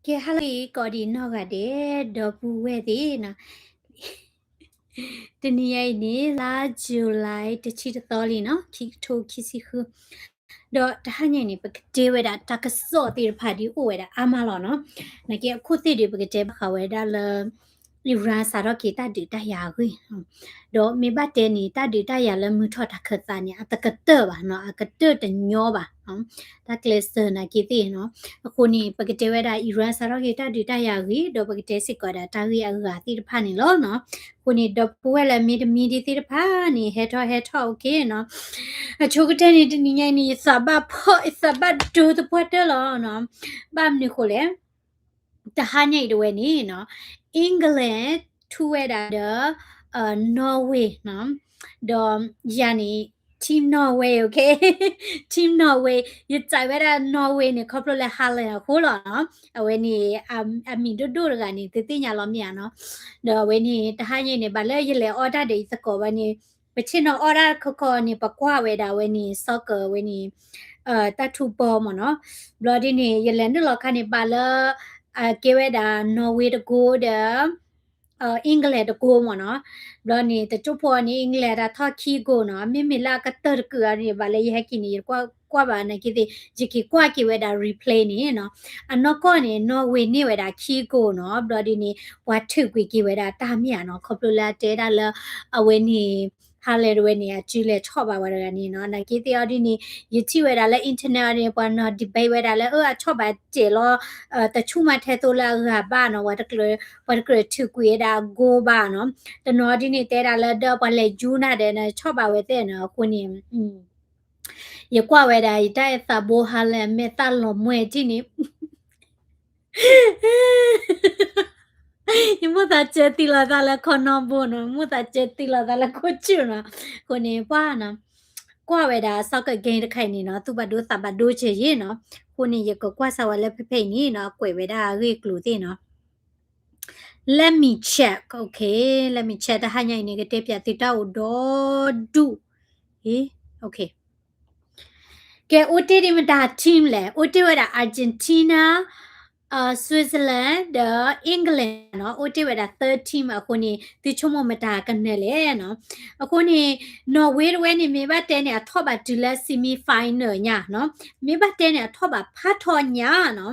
ကဲ hello ကိးဒံးနီၢ်ဂၤဒဲး ဒီပုၢ်ဝဲၢ်သ့ၣ်နီၤ, တနံၤညါအံၤန့ၣ် လါ July တဆံတသီလံနီၤ, ခံကထိခံဆံဃု, ဒီးတဟါညါအံၤန့ၣ် ပကတဲဝဲဒၣ်တၢ်ကစီၣ်သ့ၣ်တဖၣ်ဒ်အိၣ်ဝဲဒၣ်အါမးလီၤနီၤ. နာ်က့အခိၣ်သ့ၣ်ဒီး ပကတဲဘၣ်ဃးဝဲဒၣ်လၢ Iran စးထီၣ်က့ၤတၢ်ဒုးတၢ်ယၤအဂ့ၢ်, ဒီးမ့ၢ်ဘၣ်တဲန့ၣ် တၢ်ဒုးတၢ်ယၤလၢမုၢ်ထီၣ်တၢ်ခၢၣ်သးန့ၣ် အတကတၢၢ်ဘၣ်နီၤ, အကတၢၢ်တညီဘၣ်, တၢ်ကျဲးစၢးနာ်က့သ့ၣ်နီၤ. အဃိန့ၣ် ပကတဲဝဲဒၣ် Iran စးထီၣ်က့ၤတၢ်ဒုးတၢ်ယၤအဂ့ၢ်, ဒီးပကတဲစ့ၢ်ကီးဒၣ်တၢ်ဂ့ၢ်အဂၤသ့ၣ်တဖၣ်န့ၣ်လီၤနီၤ. အဃိန့ၣ် ဒီပုၢ်ဝဲၢ်လၢမ့ၢ်တမံဒံးသ့ၣ်တဖၣ်န့ၣ် ဟဲထီၣ်ဟဲထီၣ် okay နီၤ. အဆိကတၢၢ်န့ၣ် တနံၤညါအံၤန့ၣ် ယသးဘၣ်ဖှီၣ် ယသးဘၣ်ဒိသပှၢ်တၢၢ်လီၤနီၤ. ဘၣ်မနုၤဃိလဲၣ် တဟါညါအံၤတဝဲန့ၣ်နီၤ, England ထူဝဲဒၣ်ဒီး Norway နီၤ, ဒီးယၤန့ၣ် team Norway, okay, team Norway, ယစးဝဲဒၣ် Norway န့ၣ် ခီဖျိလၢ Haaland အဃိလီၤနီၤ. အဝဲန့ၣ် အမံၤဒိၣ်ဒိၣ်တဂၤန့ၣ် သုသ့ၣ်ညါလီၤမ့ၢ်ဧါနီၤ. ဒီးအဝဲန့ၣ် တဟါညါအံၤန့ၣ် ဘၣ်လၢယလဲၤအီၣ်တၢ်ဒီးယသကိးဝဲန့ၣ် ပဆ့ၣ်နီၤအီၣ်တၢ်ခီခီန့ၣ် ပကွၢ်ဝဲဒၣ်ဝဲန့ၣ် soccer ဝဲန့ၣ် တၢ်ထူဘီမ့ၢ်နီၤ. ဘျီဒ်န့ၣ် ယလဲၤနုာ်လီၤခါန့ၣ် ဘၣ်လၢ အကဲဝဲဒၣ် Norway တဂိၢ်ဒီး England တဂိၢ်မ့ၢ်နီၤ. ဘျီန့ၣ် တကၠိၢ်ဖိန့ၣ် England တၢ်ထီၣ်ခံဂိၢ်နီၤ. မ့မ့ၢ်လၢအကတၢၢ်တကုာ်အံၤန့ၣ် ဘၣ်လၢယဟဲက့ၤန့ၣ် ယကွၢ်ကွၢ်ဘၣ်နာ်က့သ့ၣ် ယက့ၤကွၢ်က့ၤဝဲဒၣ် replay န့ၣ်နီၤ. အနီၢ်ကီၢ်န့ၣ် Norway န့ၢ်ဝဲဒၣ်ခံဂိၢ်နီၤ. ဘျီဒ်န့ၣ် ပှၤထုးကွံာ်က့ၤဝဲဒၣ်တၢ်မ့ၢ်ဧါနီၤ. ခီဖျိလၢအတဲဒၣ်လၢ အဝဲန့ၣ် Haaland တဝဲန့ၣ် အစုလဲၤဆီၣ်ဘၣ်ဝဲတဂၤန့ၣ်နီၤ. နာ်က့သ့ၣ်အီၤဒ်န့ၣ် ယထံၣ်ဝဲဒၣ်လၢ internet အီၤဒ်န့ၣ် ပှၤနီၤ debate ဝဲဒၣ်လၢ အၢ အဆီၣ်ဘၣ်တဲာ်လီၤ တဆူၣ်မးထဲသိလၢအဂၤဘၣ်နီၤ. ပှၤတကြၢးထုးကွံာ်ဝဲဒၣ်အဂိၢ်ဘၣ်နီၤ. တနီၤဒ်န့ၣ် တဲဒၣ်လၢ ဒီးပှၤလဲၤယူနၤဒီး ဆီၣ်ဘၣ်ဝဲသ့ၣ်နီၤ. အဃိန့ၣ် ယကွၢ်ဝဲဒၣ် ယတၢ်အဲၣ်သးဘိ Haaland မဲာ်သၣ်လီၤမှဲၢ်ထံၣ်န့ၣ် ယမိၣ်သးစၢၤသံလီၤသးလၢခီနီဘိနီၤ, မိၣ်သးစၢၤသံလီၤသးလၢခိၣ်ဆူၣ်နီၤ. အဃိန့ၣ် ပှၤနီၤ ကွၢ်ဝဲဒၣ် soccer game တခါအံၤန့ၣ်နီၤ သူၣ်ဘၣ်ဒိသးဘၣ်ဒိစဲၤယ့ၣ်နီၤ. အဃိန့ၣ် ယကကွၢ်စၢ်ဝဲလၢဖဲဖဲအံၤန့ၣ်နီၤ အကွဲးဝဲဒၣ်အဂ့ၢ်အကျိၤသ့ၣ်နီၤ. Let me check, okay, let me check တဟါညါအံၤန့ၣ် ကတဲပၠးသုတၢ်အိၣ်ဒီဒူၣ်, အ့ okay. ကဲ အိၣ်တ့ၢ်ဒံးမတၤ team လဲၣ်, အိၣ်တ့ၢ်ဝဲဒၣ် Argentina, Switzerland ဒီး England နီၤ, အိၣ်တ့ၢ်ဝဲဒၣ် third team အဃိန့ၣ် သုဆိကမိၣ်မတၤကနၢၤလဲၣ်နီၤ. အဃိန့ၣ် Norway တဝဲန့ၣ် မ့ၢ်ဘၣ်တဲန့ၣ် အထီၣ်ဘၣ်တုၤလၢ semi final ညါနီၤ, မ့ၢ်ဘၣ်တဲန့ၣ် အထီၣ်ဘၣ်ဖးထီညါနီၤ.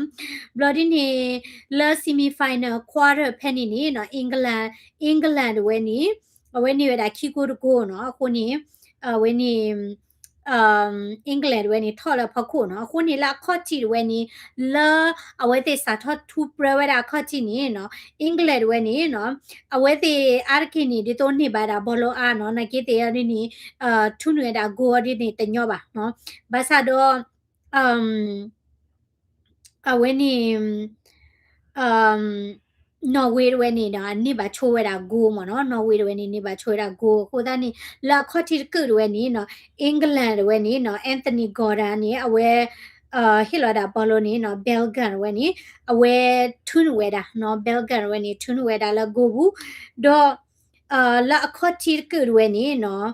ဘျီဒ်န့ၣ် လၢ semi final quarter ဖဲန့ၣ်န့ၣ်နီၤ England, England တဝဲန့ၣ် အဝဲန့ၢ်ဝဲဒၣ်ခံကိတကိနီၤ. အဃိန့ၣ် အဝဲန့ၣ် England တဝဲန့ၣ် ထီၣ်လၢအဖီခိၣ်နီၤ. အဃိန့ၣ် လၢအခီၣ်ထံးတဝဲန့ၣ် လၢအဝဲသ့ၣ်စးထီၣ်ထူပြၢဝဲဒၣ်အခီၣ်ထံးန့ၣ်နီၤ England တဝဲန့ၣ်နီၤ အဝဲသ့ၣ်အါတက့ၢ်န့ၣ် ဒ်သိးန့ၢ်ဘၣ်ဒၣ်ဘီလိအါနီၤ နာ်က့သ့ၣ်အီၤဒ်န့ၣ် ထူနုာ်ဝဲဒၣ် goal အီၤဒ်န့ၣ် တညီဘၣ်နီၤ. ဘၣ်ဆၣ်ဒီး အဝဲန့ၣ် Norway တဝဲန့ၣ်ဒီး အန့ၢ်ဘၣ်ဆိဝဲဒၣ် goal မ့ၢ်နီၤ. Norway တဝဲန့ၣ် န့ၢ်ဘၣ်ဆိဝဲဒၣ် goal အဃိသတးန့ၣ် လၢအခီၣ်ထံးတကုာ်တဝဲန့ၣ်နီၤ England တဝဲန့ၣ်နီၤ Anthony Gordon န့ၣ် အဝဲ ဟ့ၣ်လီၤဒၣ်ဘီလိန့ၣ်နီၤ Belgium တဝဲန့ၣ် အဝဲထူနုာ်ဝဲဒၣ်နီၤ Belgium တဝဲန့ၣ် ထူနုာ်ဝဲဒၣ်လၢ goal ပူၤ ဒီး လၢအခီၣ်ထံးတကုာ်တဝဲန့ၣ်နီၤ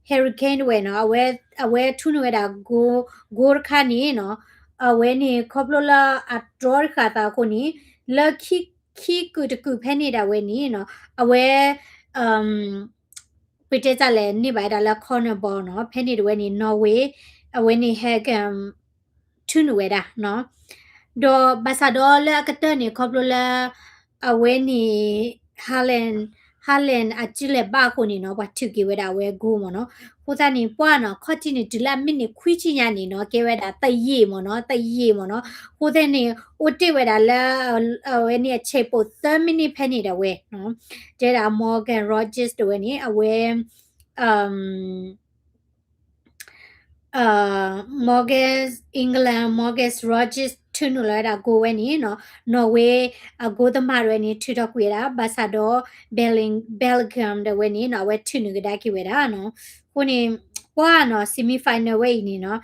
Harry Kane တဝဲနီၤ အဝဲထူနုာ်ဝဲဒၣ် goal, goal တခါန့ၣ်နီၤ အဝဲန့ၣ်ခီဖျိလၢအတြီတဃာ်သးအဃိန့ၣ် လၢခံ, ခံကုာ်တကုာ်ဖဲန့ၣ်ဒၣ်ဝဲန့ၣ်နီၤ အဝဲ ပတဲတၢ်လဲၣ် န့ၢ်ဘၣ်ဝဲဒၣ်လၢ corner ball နီၤ ဖဲန့ၣ်တဝဲန့ၣ် Norway အဝဲန့ၣ် Harry Kane ထူနုာ်ဝဲဒၣ်နီၤ ဒီးဘၣ်ဆၣ်ဒီးလၢအကတၢၢ်န့ၣ် ခီဖျိလၢ အဝဲန့ၣ် Haaland, Haaland အစုလဲၤဘၣ်အဃိန့ၣ်နီၤ ပှၤထုးက့ၤဝဲဒၣ်အဝဲ goal မ့ၢ်နီၤ. အဃိသတးန့ၣ် ပှၤနီၤ ခီၣ်ထံးန့ၣ် တုၤလၢအမံးနံးခွံဆံညါန့ၣ်နီၤ ကဲဝဲဒၣ်သယ့ၣ်မ့ၢ်နီၤ သယ့ၣ်မ့ၢ်နီၤ. အဃိသတးန့ၣ် အိၣ်တ့ၢ်ဝဲဒၣ်လၢ အဝဲန့ၣ်အဆဲးပိာ်သၢမံးနံးဖဲန့ၣ်ဒၣ်ဝဲနီၤ တဲဒၣ် Morgan Rogers တဝဲန့ၣ် အဝဲ Morgan, England, Morgan Rogers ထူနုာ်လီၤဝဲဒၣ် goal ဝဲန့ၣ်နီၤ Norway အ goal သမားတဝဲန့ၣ် ထုးထီၣ်ကွံာ်ဝဲဒၣ် ဘၣ်ဆၣ်ဒီး Belling, Belgium တဝဲန့ၣ်နီၤ အဝဲထူနုာ်ကဒါက့ၤဝဲဒၣ်နီၤ. အဃိန့ၣ် ပှၤနီၤ semi final ဝဲအံၤန့ၣ်နီၤ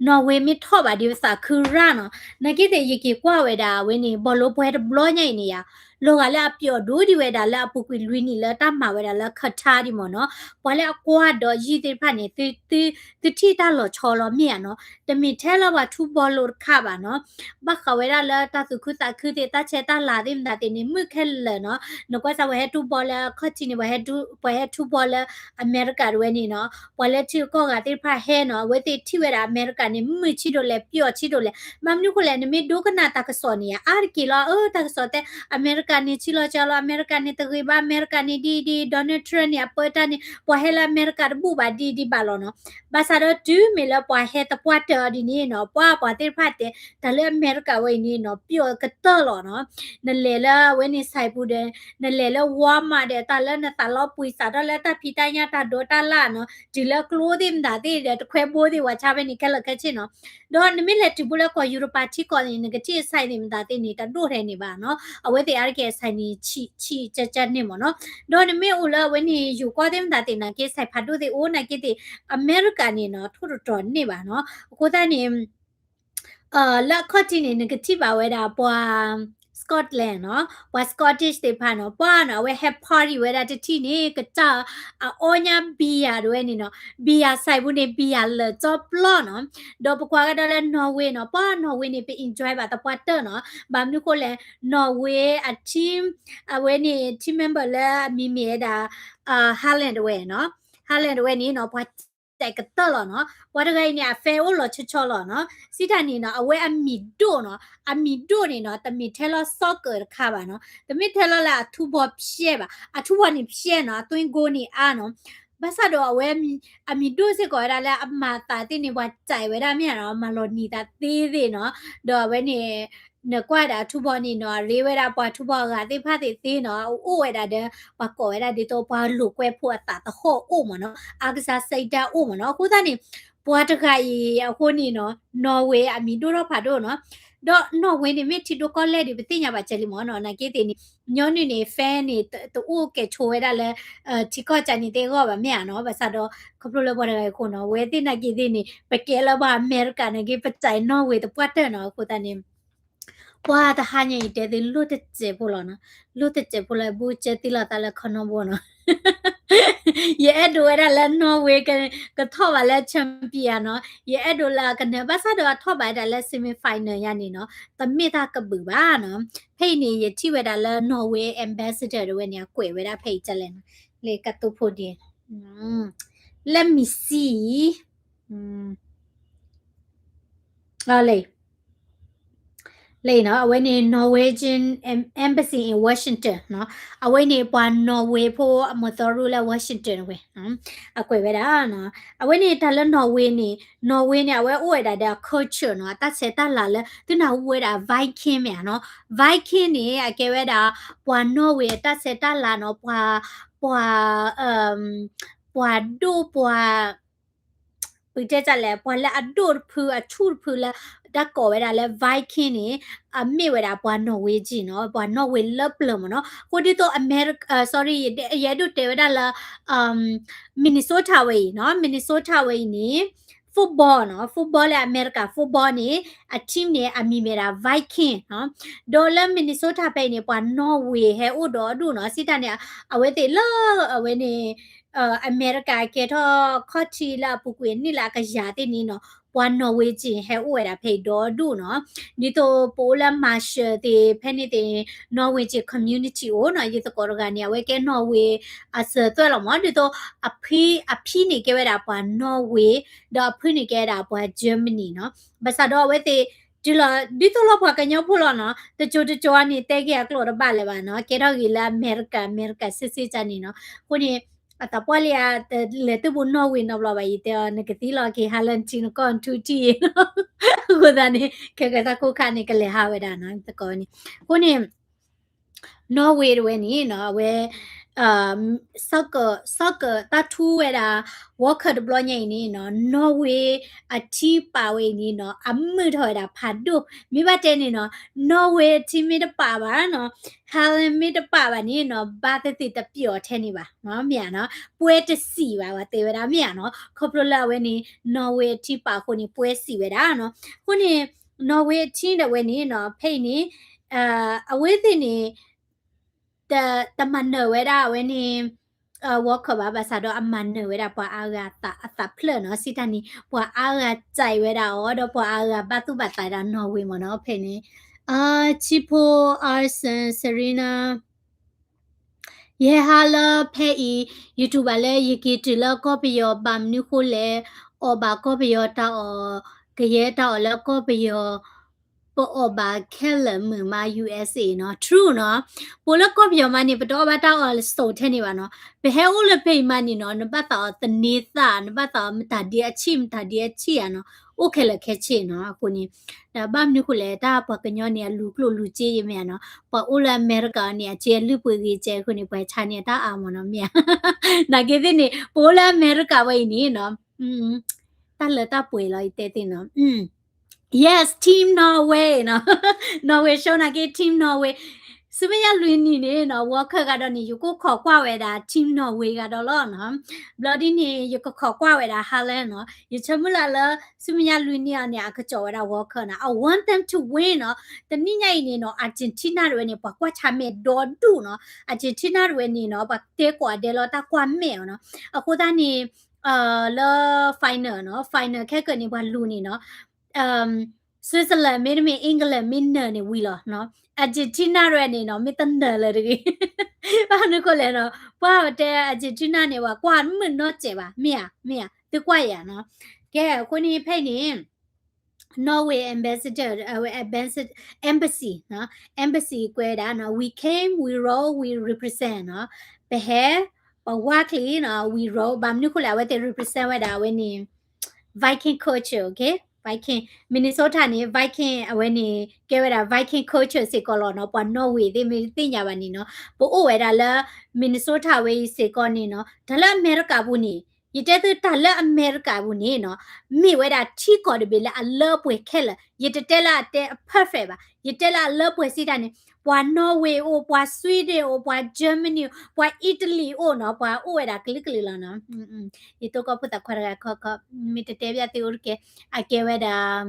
Norway မ့ၢ်ထီၣ်ဘၣ်ဒီးပသးခုရၣ်နီၤ နာ်က့သ့ၣ် ယက့ၤကွၢ်ဝဲဒၣ်ဝဲန့ၣ် ဘီလိပှဲၤတဘျီညါအံၤန့ၣ်ယါ လီၤဂာ်လၢအပျီၣ်ဒိဒံးဝဲဒၣ်လၢအပူၤကွံာ်လွံၢ်နံၣ်လၢတၢ်မၤဝဲဒၣ်လၢ Qatar ဒံးမ့ၢ်နီၤ, ပှၤလၢအကွၢ်ဒီးယုၢ်သ့ၣ်တဖၣ်န့ၣ် သုထံၣ်တၢ်လီၤဆီလီၤမ့ၢ်ဧါနီၤ, တမ့ၢ်ထဲလၢပှၤထူဘီလိာ်တခါဘၣ်နီၤ, ဘၣ်ဃးဝဲဒၣ်လၢတၢ်သူၣ်ခုသးခုသ့ၣ် တၢ်ဆဲးတၢ်လၤသ့ၣ်မတၤသ့ၣ်န့ၣ် မုာ်ခဲလၢာ်နီၤ, နကွၢ်စးပှၤဟဲထူဘီလၢခီၣ်ထံးန့ၣ် ပှၤဟဲထူဘီလၢအမဲရကၤတဝဲန့ၣ်နီၤ, ပှၤလၢထံဂုၤကီၢ်ဂၤသ့ၣ်တဖၣ်ဟဲနီၤ, အဝဲသ့ၣ်ထံၣ်ဝဲဒၣ်အမဲရကၤန့ၣ် မုာ်ဆံးဒိၣ်လဲၣ် ပျီၣ်ဆံးဒိၣ်လဲၣ်, ဘၣ်မနုၤဃိလဲၣ် နမ့ၢ်ဒိကနၣ်တၢ်ကစီၣ်န့ၣ် အါတက့ၢ်လီၤ, အၢ တၢ်ကစီၣ်တဲ အမဲရကၤန့ၣ် ဆံးလီၤစှၤလီၤ, အမဲရကၤန့ၣ် တဂ့ၤဘၣ်, အမဲရကၤန့ၣ် ဒ်ဒ် Donald Trump န့ၣ် အပၢတၢ်န့ၣ် ပှၤဟဲလၢအမဲရကၤတဘူၣ်ဘၣ် ဒ်ဒ်ဘၣ်လီၤနီၤ, ဘၣ်ဆၣ်ဒီးတုၤမ့ၢ်လၢပှၤဟဲသပှၢ်တၢၢ်အီၤဒ်န့ၣ်နီၤ, ပှၤပှၤသ့ၣ်တဖၣ်တဲ တၢ်လၢအမဲရကၤဝဲအံၤန့ၣ်နီၤ ပျီၣ်ကတၢၢ်လီၤနီၤ, နလဲၤလၢအဝဲန့ၣ် ဆိုင်ပူၤဒီး နလဲၤလၢ Walmart ဒီး တၢ်လၢနသးလီပှံာ်စးထီၣ်လၢတၢ်ဖံးတၢ်ညၣ်တၢ်ဒိးတၢ်လၢ်နီၤ, တုၤလၢကျိသ့ၣ်မတၤသ့ၣ်ဒီး တခွဲဘိသ့ၣ်ဝဲဆါဖဲန့ၣ် ခဲလၢာ်ခဲဆ့နီၤ, ဒီးနမ့ၢ်လဲၤတုၤဘိလၢကီၢ်ယူရပၤထံကီၢ်န့ၣ် နကထံၣ်အ ဆိုင် သ့ၣ်မတၤသ့ၣ်န့ၣ် တဒိၣ်ထဲန့ၣ်ဘၣ်နီၤ, အဝဲသ့ၣ်အါတက့ၢ်အ ဆိုင် န့ၣ် ဆံးဆံးကၢကၢန့ၣ်မ့ၢ်နီၤ, ဒီးနမ့ၢ်အိၣ်လၢအဝဲန့ၣ် ယိၤကီၢ်သ့ၣ်မတၤသ့ၣ်နာ်က့ ဆိုင် ဖးဒိၣ်သ့ၣ်အိၣ်နာ်က့သ့ၣ် အမဲရကၤန့ၣ်နီၤ ထိၣ်တတြီၤန့ၢ်ဘၣ်နီၤ, အဃိသတးန့ၣ် လၢအခီၣ်ထံးန့ၣ် နကထံၣ်ဘၣ်ဝဲဒၣ်ပှၤ Scotland နီၤ, ပှၤ Scottish သ့ၣ်တဖၣ်နီၤ, ပှၤနီၤ အဝဲဟဲ party ဝဲဒၣ်တထံၣ်န့ၣ် ကစၢ် အအီညါ beer တဝဲန့ၣ်နီၤ, beer ဆိုင်ပူၤန့ၣ် beer လၢာ်ကၠီပျီနီၤ, ဒီးပကွၢ်ကဒီးလၢ Norway နီၤ, ပှၤ Norway န့ၣ် ပ enjoy ဘၣ်သပှၢ်တၢၢ်နီၤ, ဘၣ်မနုၤဃိလဲၣ် Norway အ team အဝဲန့ၣ် team member လၢအမံၤမ့ၢ်ဝဲဒၣ် Haaland တဝဲနီၤ, Haaland တဝဲန့ၣ်နီၤ ပှၤ ကြိုက်ကတၢၢ်လီၤနီၤ, ပှၤတဂၤအံၤန့ၣ် အ fan အိၣ်လီၤဆီဆီလီၤနီၤ, စံးတၢ်န့ၣ်နီၤ အဝဲအမံၤဒိၣ်နီၤ, အမံၤဒိၣ်န့ၣ်နီၤ တမ့ၢ်ထဲလီၤ soccer တခါဘၣ်နီၤ, တမ့ၢ်ထဲလီၤလၢအထူဘီဖျဲးဘၣ်, အထူဘီန့ၣ်ဖျဲးနီၤ, အသွ့ကိန့ၣ်အါနီၤ, ဘၣ်ဆၣ်ဒီးအဝဲအမံၤဒိၣ်စ့ၢ်ကီးဝဲဒၣ်လၢအမၤသးသ့ၣ်န့ၣ် ပှၤကြိုက်ဝဲဒၣ်မ့ၢ်ဧါနီၤ, မၤလီၤနံၤသးသ့သ့ၣ်နီၤ, ဒီးအဝဲန့ၣ် နကွၢ်ဒၣ်အထူဘီန့ၣ်နီၤ အရ့ဝဲဒၣ်ပှၤထူဘီအဂၤသ့ၣ်တဖၣ်သ့ၣ်သ့နီၤ, အအိၣ်ဝဲဒၣ်ဒီး ပှၤကိးဝဲဒၣ်ဒ်သိးပှၤလိာ်ကွဲဖိအသးသဟီၣ်အိၣ်မ့ၢ်နီၤ, အကစၢ်စံးတၢ်အိၣ်မ့ၢ်နီၤ, အဃိသတးန့ၣ် ပှၤတဂၤအံၤအဃိန့ၣ်နီၤ Norway အမံၤဒိၣ်ထီၣ်ဖးဒိၣ်နီၤ, ဒီး Norway န့ၣ် မ့ၢ်ထံဒိၣ်ကီၢ်လဲၢ်ဒီး ပသ့ၣ်ညါဘၣ်ကဲလံမ့ၢ်နီၤ, နာ်က့သ့ၣ်န့ၣ် ညီနုၢ်န့ၣ် fan န့ၣ် တအိၣ်ကဲဆိဝဲဒၣ်လၢ ထံကီၢ်ကန့ၣ်သ့ၣ်အဂီၢ်ဘၣ်မ့ၢ်ဧါနီၤ, ဘၣ်ဆၣ်ဒီး ခီဖျိလၢပှၤတဂၤအံၤအဃိနီၤ, ဝဲသ့ၣ်နာ်က့သ့ၣ်န့ၣ် ပကဲလၢပှၤအမဲရကၤနာ်က့ ပစံး Norway သပှၢ်တၢၢ်နီၤ, အဃိသတးန့ၣ် ပှၤတဟါညါအံၤတဲသုလိၣ်တစဲးဖိလီၤနီၤ, လိၣ်တစဲးဖိလၢ ဘူးကဲသံလီၤသးလၢခီနီဘိနီၤ, ယအဲၣ်ဒိးဝဲဒၣ်လၢ Norway ကထီၣ်ဘၣ်လၢ champion နီၤ, ယအဲၣ်ဒိးလၢအကနၢၤ ဘၣ်ဆၣ်ဒီးအထီၣ်ဘၣ်ဝဲဒၣ်လၢ semi final ယါန့ၣ်နီၤ, တမ့ၢ်တၢ်ကဘုးဘၣ်နီၤ, ဖဲအံၤန့ၣ် ယထံၣ်ဝဲဒၣ်လၢ Norway ambassador တဝဲန့ၣ် အကွဲးဝဲဒၣ်ဖဲအံၤကလဲၣ်နီၤ, လၢကတိၤဖိဒ် let me see လၢ လၢနီၤ အဝဲန့ၣ် Norwegian Embassy in Washington နီၤ, အဝဲန့ၣ်ပှၤ Norway ဖိအမုၢ်သီရူလၢ Washington ဝဲ အကွဲးဝဲဒၣ်နီၤ, အဝဲန့ၣ်တၢ်လၢ Norway န့ၣ် Norway န့ၣ် အဝဲအိၣ်ဝဲဒၣ်ဒီးအ culture နီၤ, အတၢ်ဆဲးတၢ်လၤလၢ သုနၢ်ဟူဝဲဒၣ် Viking မ့ၢ်ဧါနီၤ, Viking န့ၣ် အကဲဝဲဒၣ် ပှၤ Norway အတၢ်ဆဲးတၢ်လၤနီၤ, ပှၤ ပှၤ ပှၤဒိၣ်ပှၤ ပတဲတၢ်လဲၣ် ပှၤလၢအဒိၣ်တဖုအဆူၣ်တဖုလၢ တၢ်ကိးဝဲဒၣ်လၢ Viking န့ၣ် အမ့ၢ်ဝဲဒၣ်ပှၤ Norwegian နီၤ, ပှၤ Norway လၢပျၢၤမ့ၢ်နီၤ, အဃိဒ်သိး America sorry ယအဲၣ်ဒိးတဲဝဲဒၣ်လၢ Minnesota ဝဲအံၤနီၤ, Minnesota ဝဲအံၤန့ၣ် football နီၤ, football လၢအမဲရကၤ football န့ၣ် အ team န့ၣ် အမံၤမ့ၢ်ဒၣ် Viking နီၤ, ဒီးလၢ Minnesota ဖဲအံၤန့ၣ် ပှၤ Norway ဟဲအိၣ်ဒီးဒူၣ်နီၤ, စံးတၢ်န့ၣ် အဝဲသ့ၣ်လၢအဝဲန့ၣ် အမဲရကၤကဲထီၣ်ခီၣ်ထံးလၢအပူၤကွံာ်အနံၣ်လၢအကယၤသ့ၣ်န့ၣ်နီၤ, ပှၤ Norwegian ဟဲအိၣ်ဝဲဒၣ်ဖဲအံၤဒီးဒူၣ်နီၤ, ဒ်သိးပအိၣ်လၢ Marshall သ့ၣ် ဖဲန့ၣ်သ့ၣ် Norwegian community အိၣ်နီၤ, ယသကိးတဂၤန့ၣ် အဝဲကဲ Norway အစၢၤသွဲၣ်လီၤမး, ဒ်သိး အဖံ အဖံန့ၣ်ကဲဝဲဒၣ်ပှၤ Norway ဒီးအဖုန့ၣ်ကဲဝဲဒၣ်ပှၤ Germany နီၤ, ဘၣ်ဆၣ်ဒီးအဝဲသ့ၣ် တုၤလီၤ ဒ်သိးလီၤပှၤကညီဖိလီၤနီၤ, တစိၤတစိၤအံၤန့ၣ် တဲက့ၤအကျိာ်တဘၣ်လၢၤဘၣ်နီၤ, ကဲထီၣ်ဂ့ၤလၢအမဲရကၤ အမဲရကၤစ့စ့ကန့ၣ်နီၤ, အဃိန့ၣ် အသးပှၢ်လံဧါ လဲၤသုးဘူး Norway နီတဘျီဘၣ် ယတဲအီၤ နကသံလီၤက့ၤဟါလၢနထံနကီၢ်နထူထံၣ်အံၤနီၤ, အဃိသတးန့ၣ် ခဲကဲတၢ်ခိၣ်ခါန့ၣ် ကလဲၤဟးဝဲဒၣ်နီၤ သကိးန့ၣ်, အဃိန့ၣ် Norway တဝဲန့ၣ်နီၤ အဝဲ soccer soccer တၢ်ထူဝဲဒၣ် World Cup တဘျီညါအံၤန့ၣ်နီၤ Norway အထံပာ်ဝဲအံၤန့ၣ်နီၤ အမုာ်ထီၣ်ဝဲဒၣ်ဖးဒိၣ် မ့ၢ်ဘၣ်တဲန့ၣ်နီၤ Norway အထံမ့ၢ်တပာ်ဘၣ်နီၤ Haaland မ့ၢ်တပာ်ဘၣ်န့ၣ်နီၤ ဘါသ့ၣ်သ့ၣ်တပျီၣ်ထဲန့ၣ်ဘၣ် မ့ၢ်ဧါနီၤ ပွဲတစံၣ်ဘၣ် ပှၤတဲဝဲဒၣ်မ့ၢ်ဧါနီၤ ခီဖျိလၢအဝဲန့ၣ် Norway အထံပာ်အဃိန့ၣ် ပွဲစံၣ်ဝဲဒၣ်နီၤ အဃိန့ၣ် Norway အထံဒၣ်ဝဲန့ၣ်နီၤ ဖဲအံၤန့ၣ် အဝဲသ့ၣ်န့ၣ် တမၤနၢၤဝဲဒၣ်အဝဲန့ၣ် World Cup ဘၣ်, ဘၣ်ဆၣ်ဒီးအမၤနၢၤဝဲဒၣ်ပှၤအါဂၤအသးဖျၢၣ်နီၤ, စံးတၢ်န့ၣ် ပှၤအါဂၤစဲဝဲဒၣ်အီၤ ဒီးပှၤအါဂၤဘၣ်သူၣ်ဘၣ်သးဒၣ်နီၣ်ဝ့ၤမ့ၢ်နီၤ ဖဲန့ၣ် Chipo Arson Serena ယဟဲဟါလၢဖဲအံၤ YouTube ဘၣ်လၢယက့ၤတုၤလၢကီၢ်ပယီၤ ဘၣ်မနုၤဃိလဲၣ်, အီၣ်ဘၣ်ကီၢ်ပယီၤတၢ်အီၣ်, ကယဲၢ်တၢ်အီၣ်လၢကီၢ်ပယီၤ, ပအီၣ်ဘၣ်ခဲလၢာ်မုာ်မး USA နီၤ, true နီၤ, ပအိၣ်လၢကီၢ်ပယီၤမးန့ၣ် ပတအီၣ်ဘၣ်တၢ်အီၣ်လၢစိာ်ထဲန့ၣ်ဘၣ်နီၤ, ပဟဲအိၣ်လၢဖဲအံၤမးန့ၣ်နီၤ နဘၣ်သးအီၤသန့ၤသး, နဘၣ်သးအီၤမတၤဒ်အဆံၣ် မတၤဒ်အဆံၣ်ဧါနီၤ, အိၣ်ခဲလၢာ်ခဲဆ့နီၤ, အဃိန့ၣ် ဒီးဘၣ်မနုၤဃိလဲၣ် တၢ်ပှၤကညီန့ၣ် အလူၤကျိၣ်လူၤစ့ယမ့ၢ်ဧါနီၤ, ပှၤအိၣ်လၢအမဲရကၤန့ၣ် အစ့အလုၢ်ပှ့ၤဂ့ၤစဲးအဃိန့ၣ် ပှၤဆါန့ၢ်အတၢ်အါမ့ၢ်နီၤ မ့ၢ်ဧါ, နာ်က့သ့ၣ်န့ၣ် ပအိၣ်လၢအမဲရကၤဝဲအံၤန့ၣ်နီၤ, တၢ်လၢတၢ်ပှဲၤလီၤ ယတဲသ့ၣ်နီၤ, yes team Norway နီၤ, Norway show နာ်က့ team Norway ဆူမဲာ်ညါလွံၢ်နံၣ်န့ၣ်နီၤ World Cup ဂၤဒီးန့ၣ် ယကအိၣ်ခိးကွၢ်ဝဲဒၣ် team Norway ဂၤဒီးလီၤနီၤ, ဘျီဒ်န့ၣ် ယကခိးကွၢ်ဝဲဒၣ် Haaland နီၤ, ယဆၢမုၢ်လၢ်လၢ ဆူမဲာ်ညါလွံၢ်နံၣ်အီၤန့ၣ် အကစီၣ်ဝဲဒၣ် World Cup နီၤ, I want them to win နီၤ, တနံၣ်ညါအံၤန့ၣ်နီၤ Argentina တဝဲန့ၣ် ပှၤကွၢ်ဆါမဲာ်ဒီဒူၣ်နီၤ, Argentina တဝဲန့ၣ်နီၤ ပှၤတဲကိးဂၤဒဲးလီၤတၢ်ကွၢ်မဲာ်အီၤနီၤ, အဃိသတးန့ၣ် လၢ final နီၤ, final ခဲကၢန့ၣ် ပှၤလူၤန့ၣ်နီၤ, Switzerland မ့တမ့ၢ် England မ့ၢ်နၢၤန့ၣ်ဝံၤလီၤနီၤ, Argentina တဝဲန့ၣ်နီၤ မ့ၢ်တနၢၤလၢၤတဂ့ၤ, ဘၣ်မနုၤဃိလဲၣ်နီၤ, ပှၤတဲ Argentina န့ၣ် ပှၤကွၢ်မုာ်နီတစဲးဘၣ်, မ့ၢ်ဧါ, မ့ၢ်ဧါ, သုကွၢ်ယၤနီၤ, ကဲ အဃိန့ၣ်ဖဲအံၤန့ၣ် Norway ambassador အဝဲ ambassador embassy နီၤ, embassy ကွဲးဒၣ်နီၤ we came, we rode, we represent နီၤ, ပဟဲ ပဝါချံနီၤ we rode ဘၣ်မနုၤဃိလဲၣ် အဝဲသ့ၣ် represent ဝဲဒၣ်အဝဲန့ၣ် Viking culture, okay, Viking Minnesota န့ၣ် Viking အဝဲန့ၣ် ကဲဝဲဒၣ် Viking culture စ့ၢ်ကီးလီၤနီၤ, ပှၤ Norway သ့ၣ်မ့ၢ်တသ့ၣ်ညါဘၣ်န့ၣ်နီၤ, ပအိၣ်ဝဲဒၣ်လၢ Minnesota ဝဲအံၤစ့ၢ်ကီးန့ၣ်နီၤ, တၢ်လၢအမဲရကၤပူၤန့ၣ် ယတဲသုတၢ်လၢအမဲရကၤပူၤန့ၣ်နီၤ, မ့ၢ်ဝဲဒၣ်ထံကီၢ်တဘ့ၣ်လၢအလၢပှဲၤခဲလၢာ်, ယတတဲလၢအတဲအ perfect ဘၣ်, ယတဲလၢအလၢပှဲၤစံးတၢ်န့ၣ်, ပှၤ Norway အိၣ်, ပှၤ Sweden အိၣ်, ပှၤ Germany အိၣ်, ပှၤ Italy အိၣ်နီၤ, ပှၤအိၣ်ဝဲဒၣ်ကလုာ်ကလုာ်လီၤနီၤ, ယတိၢ်ကီၢ်ဖိသၣ်ခွါတဂၤခီခီ, မ့ၢ်တတဲဘၣ်သုအိၣ်တကဲ, အကဲဝဲဒၣ်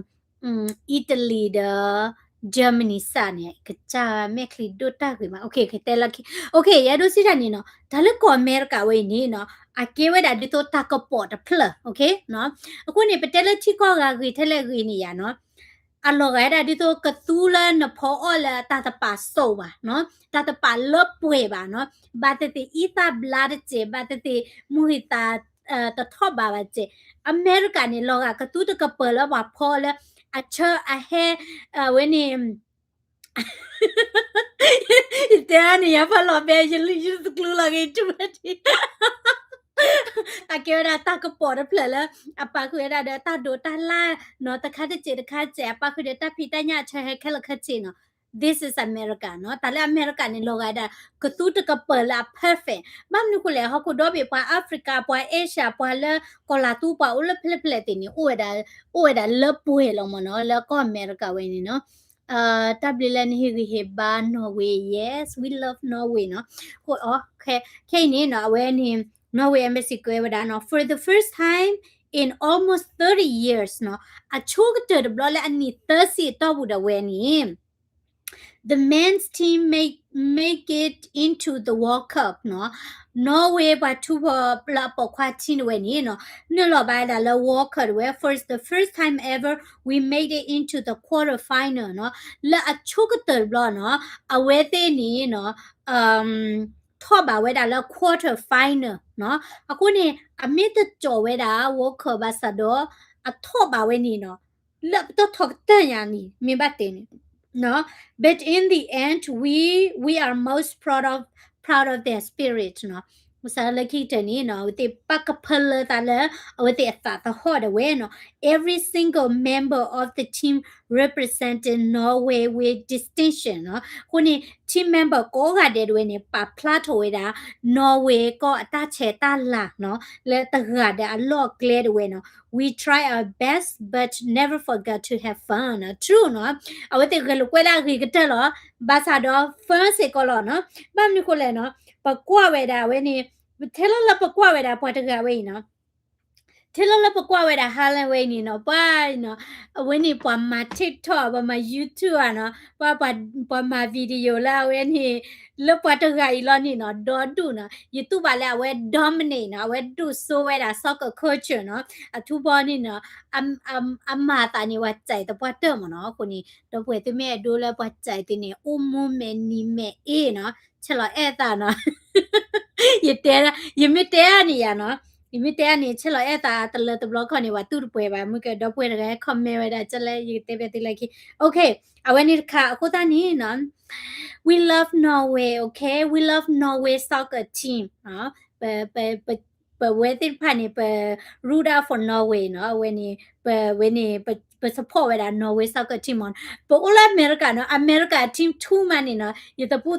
Italy ဒီး Germany စၢ်န့ၣ် ကစၢ်မဲာ်ချံဒိၣ်တၢ်ဂ့ၤမး, okay, ကတဲလီၤခံ, okay, ယအဲၣ်ဒိးစံးတၢ်န့ၣ်နီၤ, တၢ်လၢကီၢ်အမဲရကၤဝဲအံၤန့ၣ်နီၤ, အကဲဝဲဒၣ်ဒ်သိးတၢ်ကပိာ်တဖျၢၣ်, okay, နီၤ, အဃိန့ၣ် ပတဲလၢထံကီၢ်ဂၤဂ့ၤထဲလဲၣ်ဂ့ၤန့ၣ်ယၤနီၤ, အလီၤဂာ်ဝဲဒၣ်ဒ်သိးကသူလၢနဖီအီၣ်လၢတၢ်တပာ်စိာ်ဘၣ်နီၤ, တၢ်တပာ်လၢပှဲၤဘၣ်နီၤ, ဘၣ်သ့ၣ်သ့ၣ်အံသၣ်ဘျါတစဲး, ဘၣ်သ့ၣ်သ့ၣ်မုၢ်ဟံၣ်သး တထီၣ်ဘးဘၣ်စဲး, အမဲရကၤန့ၣ် လီၤဂာ်ကသူတကပၤလၢပှၤဖီလၢ အဆၢအဟဲ, အဝဲန့ၣ် ယတဲအါန့ၣ် ယၤဖးလီၤဘဲ ယလုၢ်ယတကျူလီၤဂ့ၤ တမၤဒံး အကဲဝဲဒၣ်တၢ်ကပီၤတဖျၢၣ်လၢ အပာ်ဃုာ်ဝဲဒၣ်ဒီးတၢ်ဒိးတၢ်လၢ်နီၤ, တခါတစဲးတခါတစဲး အပာ်ဃုာ်ဒီးတၢ်ဖံးတၢ်ညၣ်အဆၢဟဲခဲလၢာ်ခဲဆ့နီၤ. This is America နီၤ. တၢ်လၢအမဲရကၤန့ၣ် လီၤဂာ်ဒၣ် ကသူတကပၤလၢအ perfect. ဘၣ်မနုၤဃိလဲၣ်, ဟီၣ်ခိၣ်ဒီဘ့ၣ် ပှၤ Africa, ပှၤ Asia, ပှၤလၢကီၢ်လၤသူ ပှၤအိၣ်လၢဖဲလဲၣ်ဖဲလဲၣ်သ့ၣ်န့ၣ် အိၣ်ဝဲဒၣ်, အိၣ်ဝဲဒၣ်လၢပှဲၤလီၤမ့ၢ်နီၤ, လၢကီၢ်အမဲရကၤဝဲန့ၣ်နီၤ. တၢ်ဘျုးလၢနဟ့ၣ်ဂံၢ်ဟ့ၣ်ဘါ Norway, yes, we love Norway နီၤ. အဃိ ခဲအံၤန့ၣ်နီၤ အဝဲန့ၣ် Norway Embassy ကွဲးဝဲဒၣ်နီၤ, for the first time in almost thirty years နီၤ, အဆိကတၢၢ်တဘျီလၢအနံၣ်သၢဆံအတီၢ်ပူၤဒၣ်ဝဲန့ၣ် the men's team make, make it into the World Cup နီၤ. Norway ပှၤထူဖီၣ်လၢအပိာ်ခွါ team တဝဲန့ၣ်နီၤ, နုာ်လီၤဘၣ်ဝဲဒၣ်လၢ World Cup တဝဲ first, the first time ever we made it into the quarter final နီၤ. လၢအဆိကတၢၢ်တဘျီနီၤ, အဝဲသ့ၣ်န့ၣ်နီၤ ထီၣ်ဘၣ်ဝဲဒၣ်လၢ quarter final နီၤ. အဃိန့ၣ် အမ့ၢ်တကၠီၣ်ဝဲဒၣ် World Cup ဘၣ်ဆၣ်ဒီး အထီၣ်ဘၣ်ဝဲန့ၣ်နီၤ, လၢပတထီၣ်ကတၢၢ်ညါန့ၣ် မ့ၢ်ဘၣ်တဲန့ၣ် But in the end, we, we are most proud of, proud of their spirit နီၤ. ဘၣ်ဆၣ်လၢခံကတၢၢ်န့ၣ်နီၤ အဝဲသ့ၣ်ပာ်ကဖၢလၢသးလၢ အဝဲသ့ၣ်အသးသဟီၣ်ဒၣ်ဝဲနီၤ. Every single member of the team represented Norway with distinction နီၤ. အဃိန့ၣ် team member ကိးဂၤဒဲးဒၣ်ဝဲန့ၣ် ပာ်ဖျါထီၣ်ဝဲဒၣ် Norway ကီၢ်အတၢ်ဆဲးတၢ်လၤနီၤ လၢတဂၤဒီးအလီၢ်အကျဲဒၣ်ဝဲနီၤ. We try our best but never forget to have fun နီၤ. True နီၤ. အဝဲသ့ၣ်ဂဲၤလိာ်ကွဲဒၣ်အဂ့ၤကတၢၢ်လီၤ. ဘၣ်ဆၣ်ဒီး fun စ့ၢ်ကီးလီၤနီၤ. ဘၣ်မနုၤဃိလဲၣ်နီၤ, ပကွၢ်ဝဲဒၣ်အဝဲန့ၣ်, ထဲလၢလၢပကွၢ်ဝဲဒၣ်ပှၤတဂၤဝဲအံၤနီၤ, တ ထဲလၢလၢပကွၢ်ဝဲဒၣ် Haaland ဝဲအံၤန့ၣ်နီၤ, ပှၤနီၤ, အဝဲန့ၣ်ပှၤမၤ TikTok ပှၤမၤ YouTube ဧါနီၤ, ပှၤ ပှၤ ပှၤမၤ video လၢအဝဲန့ၣ် လၢပှၤတဂၤအံၤလီၤန့ၣ်နီၤ, ဒီဒူၣ်နီၤ, ယတူၢ်ဘၣ်လၢအဝဲ dominate နီၤ, အဝဲဒိၣ်စိဝဲဒၣ် soccer culture နီၤ, အထူဘီန့ၣ်နီၤ, အ အ အမၤအသးန့ၣ် ပှၤစဲးသပှၢ်တၢၢ်မ့ၢ်နီၤ, အဃိန့ၣ် ဒီပုၢ်ဝဲၢ်သုမ့ၢ်အဲၣ်ဒိးလၢပှၤစဲးသ့န့ၣ် အိၣ်မူမဲာ်နံၤမဲာ်အ့နီၤ, ဆဲးလီၤအဲၣ်သးနီၤ ယတဲ, ယမ့ၢ်တဲအါန့ၣ်ယၤနီၤ, ယမ့ၢ်တဲအါန့ၣ် ဆဲးလီၤအဲၣ်သးတလၢတဘျီခီန့ၣ် ပှၤတူၢ်တပှဲၤဘၣ်, မုၢ်ကဒီပုၢ်ဝဲၢ်တဂၤ comment ဝဲဒၣ် ကလဲၣ် ယကတဲဘၣ်သုလၢခံ, okay, အဝဲန့ၣ်တခါ အဃိသတးန့ၣ်နီၤ, we love Norway, okay, we love Norway soccer team, ပ ပ ပ ပဝဲသ့ၣ်တဖၣ်န့ၣ် ပ root out for Norway နီၤ, အဝဲန့ၣ် ပ ဝဲန့ၣ် ပ ပ support ဝဲဒၣ် Norway soccer team မ့ၢ်နီၤ, ပအိၣ်လၢအမဲရကၤနီၤ, အမဲရကၤ team two မးန့ၣ်နီၤ, ယတပူ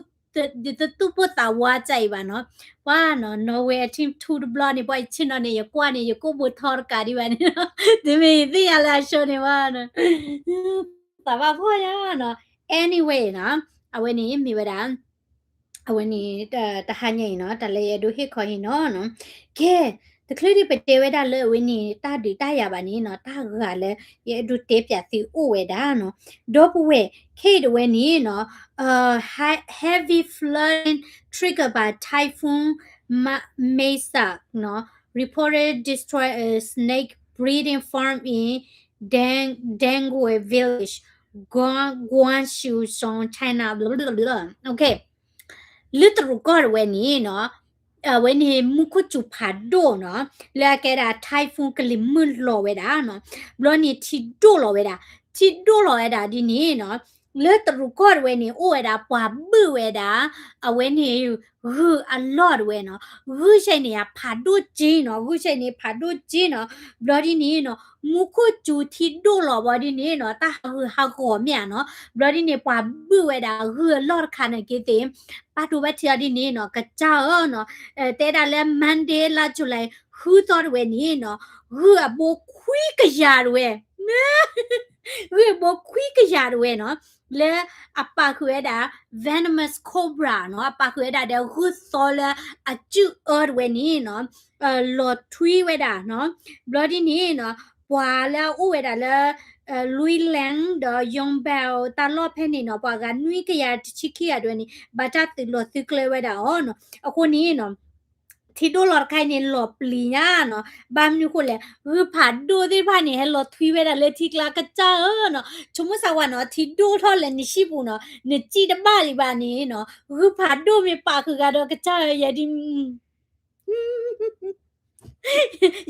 ယတတူၢ်ပိၢ်သးဝါစၢ်အံၤဘၣ်နီၤ, ပှၤနီၤ Norway အ team two တဘျီန့ၣ် ပှၤယဆ့ၣ်နီၤန့ၣ် ယကွၢ်န့ၣ် ယကိာ်ဘိထီတကးဒံးဘၣ်န့ၣ်နီၤ, တမ့ၢ်ယသ့ၣ်ညါလၢအဆၢန့ၣ်ဘၣ်နီၤ, သးဘၣ်ဖှီၣ်ညါနီၤ, anyway နီၤ, အဝဲန့ၣ်မ့ၢ်ဝဲဒၣ် အဝဲန့ၣ် တ တဟါညါအံၤနီၤ, တၢ်လၢယအဲၣ်ဒိးဟ့ၣ်ခီဟ့ၣ်နီၤနီၤ, ကဲ, တချုးဒံးပတဲဝဲဒၣ်လၢအဝဲန့ၣ် တၢ်ဒုးတၢ်ယၤဘၣ်န့ၣ်နီၤ, တၢ်ဂၤလၢ ယအဲၣ်ဒိးတဲပၠးသုအိၣ်ဝဲဒၣ်နီၤ, ဒီပုၢ်ဝဲၢ် ခဲအံၤတဝဲန့ၣ်နီၤ, uh, he- heavy flooding triggered by typhoon Ma- Mesa နီၤ, reported destroy a snake breeding farm in Dang- Dangwei village, Guan- Guangxi zone, China, blah, blah, blah, blah. Okay. လၢတရူးကီၢ်တဝဲန့ၣ်နီၤ, အဝဲန့ၣ်မူခိၣ်စူၤဖးဒိၣ်နီၤ, လၢအကဲဒၣ် typhoon ကလံၤမုၢ်လီၤဝဲဒၣ်နီၤ, ဘျီန့ၣ်ထံဒိၣ်လီၤဝဲဒၣ်, ထံဒိၣ်လီၤဝဲဒၣ်ဒ်န့ၣ်နီၤ, လၢတရူးကီၢ်တဝဲန့ၣ် အိၣ်ဝဲဒၣ်ပှၤဘုၣ်ဝဲဒၣ်, အဝဲန့ၣ် ဂုၢ်အလီၢ်တဝဲနီၤ, ဂုၢ်ဆဲန့ၣ် ဖးဒိၣ်က့နီၤ, ဂုၢ်ဆဲန့ၣ်ဖးဒိၣ်က့နီၤ, ဘျီဒ်န့ၣ်နီၤ, မူခိၣ်စူၤထံဒိၣ်လီၤဘီဒ်န့ၣ်နီၤ, တၢ်ဟးဂူာ်ဟးဂီၤမ့ၢ်ဧါနီၤ, ဘျီဒ်န့ၣ် ပှၤဘုၣ်ဝဲဒၣ်ဂုၢ်အလီၢ်တခါန့ၣ်က့သ့ၣ်, ပာ်တိၤဘၣ်ထံအီၤဒ်န့ၣ်နီၤ, ကစၢ်ဧၢနီၤ, တဲဒၣ်လၢ Monday လါ July ဃုသီတဝဲန့ၣ်နီၤ, ဂုၢ်အဘိခွံကယၤတဝဲ ဂုၢ်အဘိခွံကယၤတဝဲနီၤ, လၢအပာ်ဃုာ်ဝဲဒၣ် venomous cobra နီၤ, အပာ်ဃုာ်ဝဲဒၣ်ဒီးဂုၢ်သီလၢအစုၣ်အၢတဝဲန့ၣ်နီၤ, လီၤထွံဝဲဒၣ်နီၤ, ဘျီဒ်န့ၣ်နီၤ, ပှၤလၢအအိၣ်ဝဲဒၣ်လၢ လွံလဲၣ်ဒီး ယီဘဲၣ်တၢ်လီၢ်ဖဲန့ၣ်နီၤ, ပှၤဂၤနွံကယၤတဆံခံဂၤတဝဲန့ၣ် ဘၣ်တၢ်သုးလီၤသုကျဲဝဲဒၣ်အီၤနီၤ, အဃိန့ၣ်နီၤ ထံဒိၣ်လီၤတခါအံၤန့ၣ် လီၤပျံၤညါနီၤ, ဘၣ်မနုၤဃိလဲၣ်, ဂုၢ်ဖးဒိၣ်သ့ၣ်တဖၣ်န့ၣ် ဟဲလီၤထွံဝဲဒၣ်လၢထံကျါကစၢ်ဧၢနီၤ, ဆိကမိၣ်စၢ်ဝဲနီၤ, ထံဒိၣ်ထီၣ်လၢနဟံၣ်ပူၤနီၤ, နစံၣ်တဘၣ်လံဘၣ်န့ၣ်နီၤ, ဂုၢ်ဖးဒိၣ်မ့ၢ်ပာ်ဃုာ်ဂၤဒီးကစၢ်ဧၢ ယဲဒ်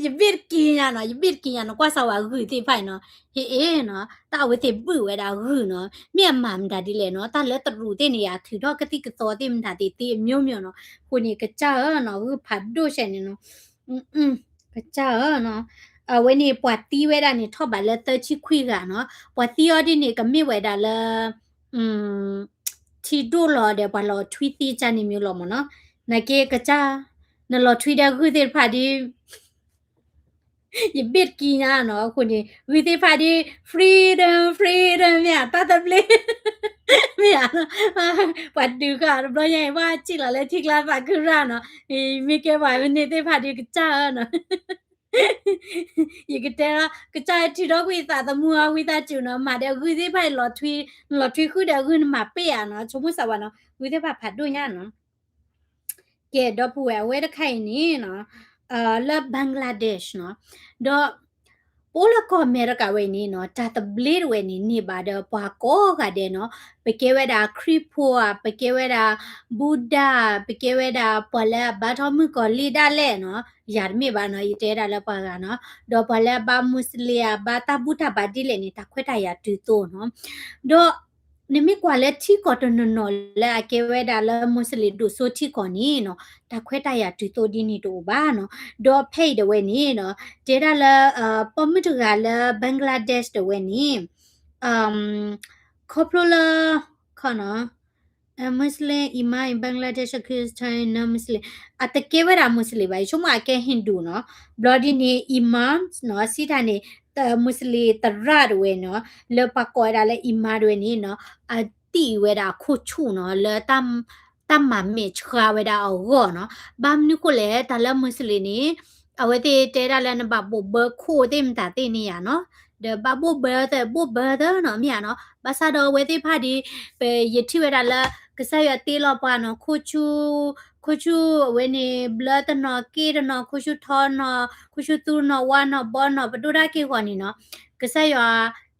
ယဘ့ၣ်တက့ၢ်ညါနီၤ, ယဘ့ၣ်တက့ၢ်ညါနီၤ, ကွၢ်စၢ်ဝဲဂုၢ်သ့ၣ်တဖၣ်အံၤနီၤ, ဟ့ၣ်အ့ၣ်နီၤ, တၢ်အဝဲသ့ၣ်ဘုၣ်ဝဲဒၣ်ဂုၢ်နီၤ, မ့ၢ်အမၤမတၤဒ်လဲၣ်နီၤ, တၢ်လၢတရူးသ့ၣ်န့ၣ် အထုးထီၣ်ကသံၣ်ကသီသ့ၣ်မတၤသ့ၣ်သ့ၣ်အမျိုးမျိုးနီၤ, အဃိန့ၣ် ကစၢ်ဧၢနီၤ, ဂုၢ်ဖးဒိၣ်ဆဲန့ၣ်နီၤ, ကစၢ်ဧၢနီၤ, အဝဲန့ၣ်ပှၤသံဝဲဒၣ်န့ၣ် ထီၣ်ဘးလၢသၢဆံခွံဂၤနီၤ, ပှၤသံအီၤဒ်န့ၣ် ကမ့ၢ်ဝဲဒၣ်လၢ ထံဒိၣ်လီၤဒီးပှၤလီၤထွံသံကစၢ်န့ၣ်မ့ၢ်လီၤမ့ၢ်နီၤ, နာ်က့ကစၢ်, နလီၤထွံဒီးဂုၢ်သ့ၣ်တဖၣ်ဒ် ယဘ့ၣ်တက့ၢ်ညါနီၤ, အဃိန့ၣ် ဂုၢ်သ့ၣ်တဖၣ်ဒ် freedom freedom မ့ၢ်ဧါ, တၢ်သဘျ့ မ့ၢ်ဧါ, ပှၤဒုးဃာ်တဘျီညါအံၤ ပှၤစံၣ်လီၤလၢထံကျါသးခုရၣ်နီၤ, မ့ၢ်ကဲပှၤမ့ၢ်န့ၢ်သ့ၣ်တဖၣ်ဒ်ကစၢ်ဧၢနီၤ ယကတဲလီၤ ကစၢ်ထံထီၣ်ကွံာ်သးသမူအီၤဝံသးစူၤနီၤ, မၤဒီးဂုၢ်သ့ၣ်တဖၣ်လီၤထွံ, နလီၤထွံဃုာ်ဒီးဂုၢ်နမၤပ့ၢ်ဧါနီၤ, ဆိကမိၣ်စၢ်ဝဲနီၤ, ဂုၢ်သ့ၣ်တဖၣ်ဖးဒိၣ်ညါနီၤ. ကဲ ဒီပုၢ်ဝဲၢ် အဝဲတခါအံၤန့ၣ်နီၤ, လၢ Bangladesh နီၤ, ဒီး ပအိၣ်လၢကီၢ်အမဲရကၤဝဲအံၤန့ၣ်နီၤ, တၢ်သဘျ့တဝဲန့ၣ် န့ၢ်ဘၣ်ဒီးပှၤကိးဂၤဒဲးနီၤ, ပကဲဝဲဒၣ်ခရံာ်ဖိဧါ, ပကဲဝဲဒၣ် Buddha, ပကဲဝဲဒၣ်ပှၤလၢအဘါထီၣ်မုၣ်ကီၤလံၢ်ဒၣ်လဲာ်နီၤ, ယၤတမ့ၢ်ဘၣ်နီၤ, ယတဲဒၣ်လၢပှၤဂၤနီၤ, ဒီးပှၤလၢအဘါမူစလ့ၣ်ဧါ, ဘါတၢ်ဘူၣ်တၢ်ဘါဒ်လဲၣ်န့ၣ် တၢ်ခွဲးတၢ်ယာ်တုၤသိးနီၤ, ဒီး နမ့ၢ်ကွၢ်လၢထံကီၢ်တနီၤနီၤလၢအကဲဝဲဒၣ်လၢမူစလ့ၣ်ဒိၣ်စိထံကီၢ်န့ၣ်နီၤ, တၢ်ခွဲးတၢ်ယာ်တုၤသိးဒ်န့ၣ်တအိၣ်ဘၣ်နီၤ, ဒီးဖဲအံၤတဝဲန့ၣ်နီၤ, တဲဒၣ်လၢ ပိာ်မုၣ်တဂၤလၢ Bangladesh တဝဲန့ၣ် ခီဖျိလၢ ခီနီၤ Muslim imam in Bangladesh accused Thai non-Muslim အတကဲဝဲဒၣ်မူစလ့ၣ်ဘၣ်, ယဆိကမိၣ်အကဲ Hindu နီၤ, ဘျီဒ်န့ၣ် imam နီၤ, စံးတၢ်န့ၣ် မူစလ့ၣ်သရၣ်တဝဲနီၤ, လၢပှၤကိးဝဲဒၣ်လၢ imam တဝဲန့ၣ်နီၤ, အတံၢ်ဝဲဒၣ်အခိၣ်ဆူၣ်နီၤ, လၢ တၢ်မၤမဲာ်ဆှးဝဲဒၣ်အဂီၢ်နီၤ, ဘၣ်မနုၤဃိလဲၣ် တၢ်လၢမူစလ့ၣ်န့ၣ် အဝဲသ့ၣ်တဲဒၣ်လၢနဘၣ်ဘိၣ်ဘၢခိၣ်သ့ၣ်မတၤသ့ၣ်န့ၣ်ယါနီၤ, ဒီးဘၣ်ဘိၣ်ဘၢသၢဘိၣ်ဘၢသၢနီၤမ့ၢ်ဧါနီၤ, ဘၣ်ဆၣ်ဒီးအဝဲသ့ၣ်တဖၣ်ဒ် ပယထံၣ်ဝဲဒၣ်လၢ ကစၢ်ယွၤတ့လီၤပှၤနီၤ, ခိၣ်ဆူ ခိၣ်ဆူအဝဲန့ၣ် ဘျၢတနီၤက့တနီၤ ခိၣ်ဆူထီနီၤ ခိၣ်ဆူသူနီၤဝါနီၤဘီနီၤ ပဒိၣ်တၢ်က့ၢ်ဂီၤန့ၣ်နီၤ, ကစၢ်ယွၤ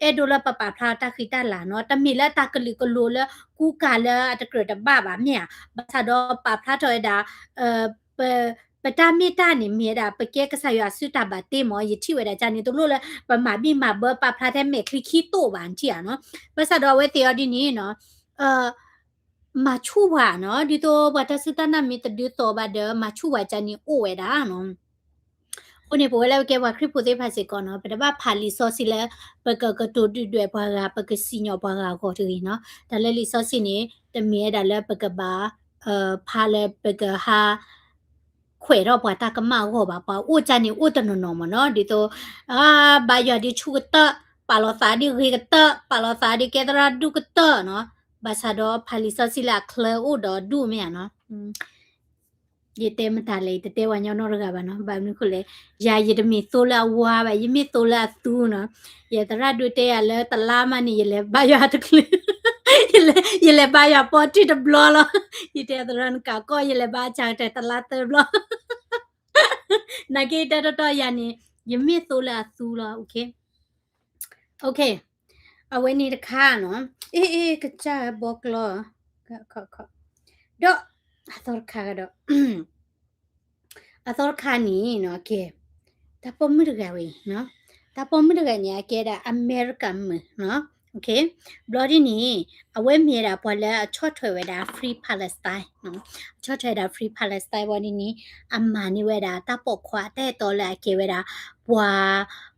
အဲၣ်ဒိးလၢပပာ်ဖျါတၢ်ဃံတၢ်လၤနီၤ, တမ့ၢ်လၢတၢ်ကလုာ်ကလိၤလၢကူကၤလၢအတကြၢးတဘၣ်ဘၣ်မ့ၢ်ဧါ, ဘၣ်ဆၣ်ဒီးပာ်ဖျါထီၣ်ဝဲဒၣ် ပ ပတၢ်မ့ၢ်တၢ်န့ၣ် မ့ၢ်ဝဲဒၣ် ပကဲကစၢ်ယွၤအစုတၢ်ဘၣ်တ့မ့ၢ် ယထံၣ်ဝဲဒၣ်ကန့ၣ် တလိၣ်လၢ ပမၤဘံၣ်မၤဘၢပာ်ဖျါထဲမဲာ်ချံခံတိၢ်ဘၣ် နထံၣ်ဧါနီၤ, ဘၣ်ဆၣ်ဒီးအဝဲသ့ၣ်အီၤဒ်န့ၣ်နီၤ, မၤဆူၣ်ပှၤနီၤ, ဒ်သိးပှၤတၢ်စူၢ်တၢ်နာ်မ့ၢ်တဒုးသိးဘၣ်ဒီး မၤဆူၣ်ပှၤကန့ၣ်အိၣ်ဝဲဒၣ်နီၤ. အဃိန့ၣ် ပဝဲလၢပကဲပှၤခရံာ်ဖိသ့ၣ်တဖၣ်စ့ၢ်ကီးနီၤ, ပတဘၣ်ဖးလံာ်စီဆှံလၢ ပကကတိၤဒုၣ်ဒွဲၣ်ပှၤဂၤ ပကစံၣ်ညီၣ်ပှၤဂၤအဂီၢ်တဂ့ၤနီၤ, တၢ်လၢလံာ်စီဆှံန့ၣ် တမ့ၢ်ဝဲဒၣ်လၢပကဘၣ် ဖးလၢပကဟး ခွဲးထီၣ်ပှၤတၢ်ကမၣ်အဂီၢ်ဘၣ်, ပှၤအိၣ်ကန့ၣ်အိၣ်တနီၤနီၤမ့ၢ်နီၤ, ဒ်သိး ဘါယွၤဒ်ဆူၣ်ကတၢၢ်, ပာ်လီၤသးဒ်ဂ့ၤကတၢၢ်, ပာ်လီၤသးဒ်ကဲသရၣ်ဒူၣ်ကတၢၢ်နီၤ, ဘၣ်ဆၣ်ဒီးဖးလံာ်စီဆှံလၢအချၢအိၣ်ဒီးဒူၣ်မ့ၢ်ဧါနီၤ. ယတဲမတၤလဲၣ် ယတတဲပှၤညီနီတဂၤဘၣ်နီၤ, ဘၣ်မနုၤဃိလဲၣ်, ယၤယတမ့ၢ်သိလၢအဝါဘၣ်, ယမ့ၢ်သိလၢအသူနီၤ, ယသရၣ်ဒိတဲယၤလၢတလါမးန့ၣ် ယလဲၤဘါယွၤတချုး, ယလဲၤဘါယွၤပီၢ်ထံၣ်တဘျီလီၤ, ယတဲသရၣ်နကးကီၢ် ယလဲၤဘါအစှၤကတၢၢ်တလါသၢဘျီ နာ်က့တဲတီတီယၤန့ၣ် ယမ့ၢ်သိလၢအသူလီၤ, အဝဲန့ၣ်တခါနီၤ, အ့ အ့ ကစၢ်ဘီကျီ, ဒီး အသီတခါဒီး အသီတခါန့ၣ်နီၤ, ကဲ တၢ်ပိာ်မုၣ်တဂၤဝဲအံၤ, တၢ်ပိာ်မုၣ်တဂၤန့ၣ် အကဲဒၣ်အမဲရကၤမုၣ်, ဘျီဒ်န့ၣ် အဝဲမ့ၢ်ဝဲဒၣ်ပှၤလၢအဆီၣ်ထွဲဝဲဒၣ် Free Palestine, အဆီၣ်ထွဲဝဲဒၣ် Free Palestine ဘၣ်ဒ်န့ၣ် အမၤန့ၢ်ဝဲဒၣ်တၢ်ပိာ်ခွါအတၢ်အဲၣ်တီလၢအကဲဝဲဒၣ် ပှၤ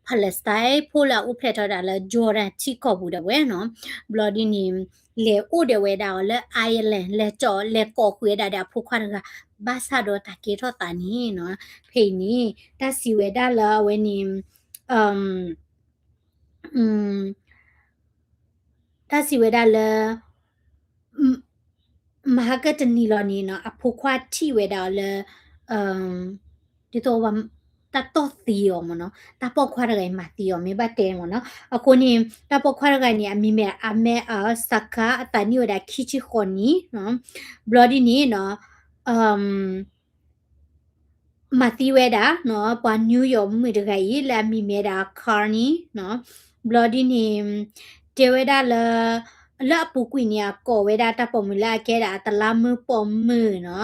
Palestine ဖိလၢအအိၣ်ဖျဲၣ်ထီၣ်ဝဲဒၣ်လၢ Jordan ထံကီၢ်ပူၤဒၣ်ဝဲနီၤ, ဘျီဒ်န့ၣ် လဲၤအိၣ်ဒီးဝဲဒၣ်အီၤလၢ Ireland လဲၤကီး လဲၤကိးဃုာ်ဝဲဒၣ်ဒီးအဖိခွါတဂၤ, ဘၣ်ဆၣ်ဒီးတၢ်ကဲထီၣ်သးန့ၣ်နီၤ, ဖဲအံၤန့ၣ် တၢ်စံးဝဲဒၣ်လၢအဝဲန့ၣ် တၢ်စံးဝဲဒၣ်လၢ မဟါကတနံၤလီၤန့ၣ်နီၤ, အဖိခွါထံၣ်ဝဲဒၣ်အီၤလၢ ဒ်သိး တၢ်တီၢ်သံအီၤမ့ၢ်နီၤ, တၢ်ပိာ်ခွါတဂၤအံၤမၤသံအီၤ မ့ၢ်ဘၣ်တဲမ့ၢ်နီၤ, အဃိန့ၣ် တၢ်ပိာ်ခွါတဂၤန့ၣ် အမံၤမ့ၢ် Ahmed Al-Saqaf အသးနံၣ်ဝဲဒၣ်ခံဆံဃိးနံၣ်, ဘျီဒ်န့ၣ်နီၤ မၤသံဝဲဒၣ်နီၤ ပှၤ New York မုၣ်တဂၤအံၤ လၢအမံၤမ့ၢ်ဝဲဒၣ် Carney နီၤ, ဘျီဒ်န့ၣ် တဲဝဲဒၣ်လၢ လၢအပူၤကွံာ်န့ၣ် အကိးဝဲဒၣ်တၢ်ပိာ်မုၣ်လၢအကဲဒၣ်အတလါမုၢ်ပိာ်မုၣ်နီၤ,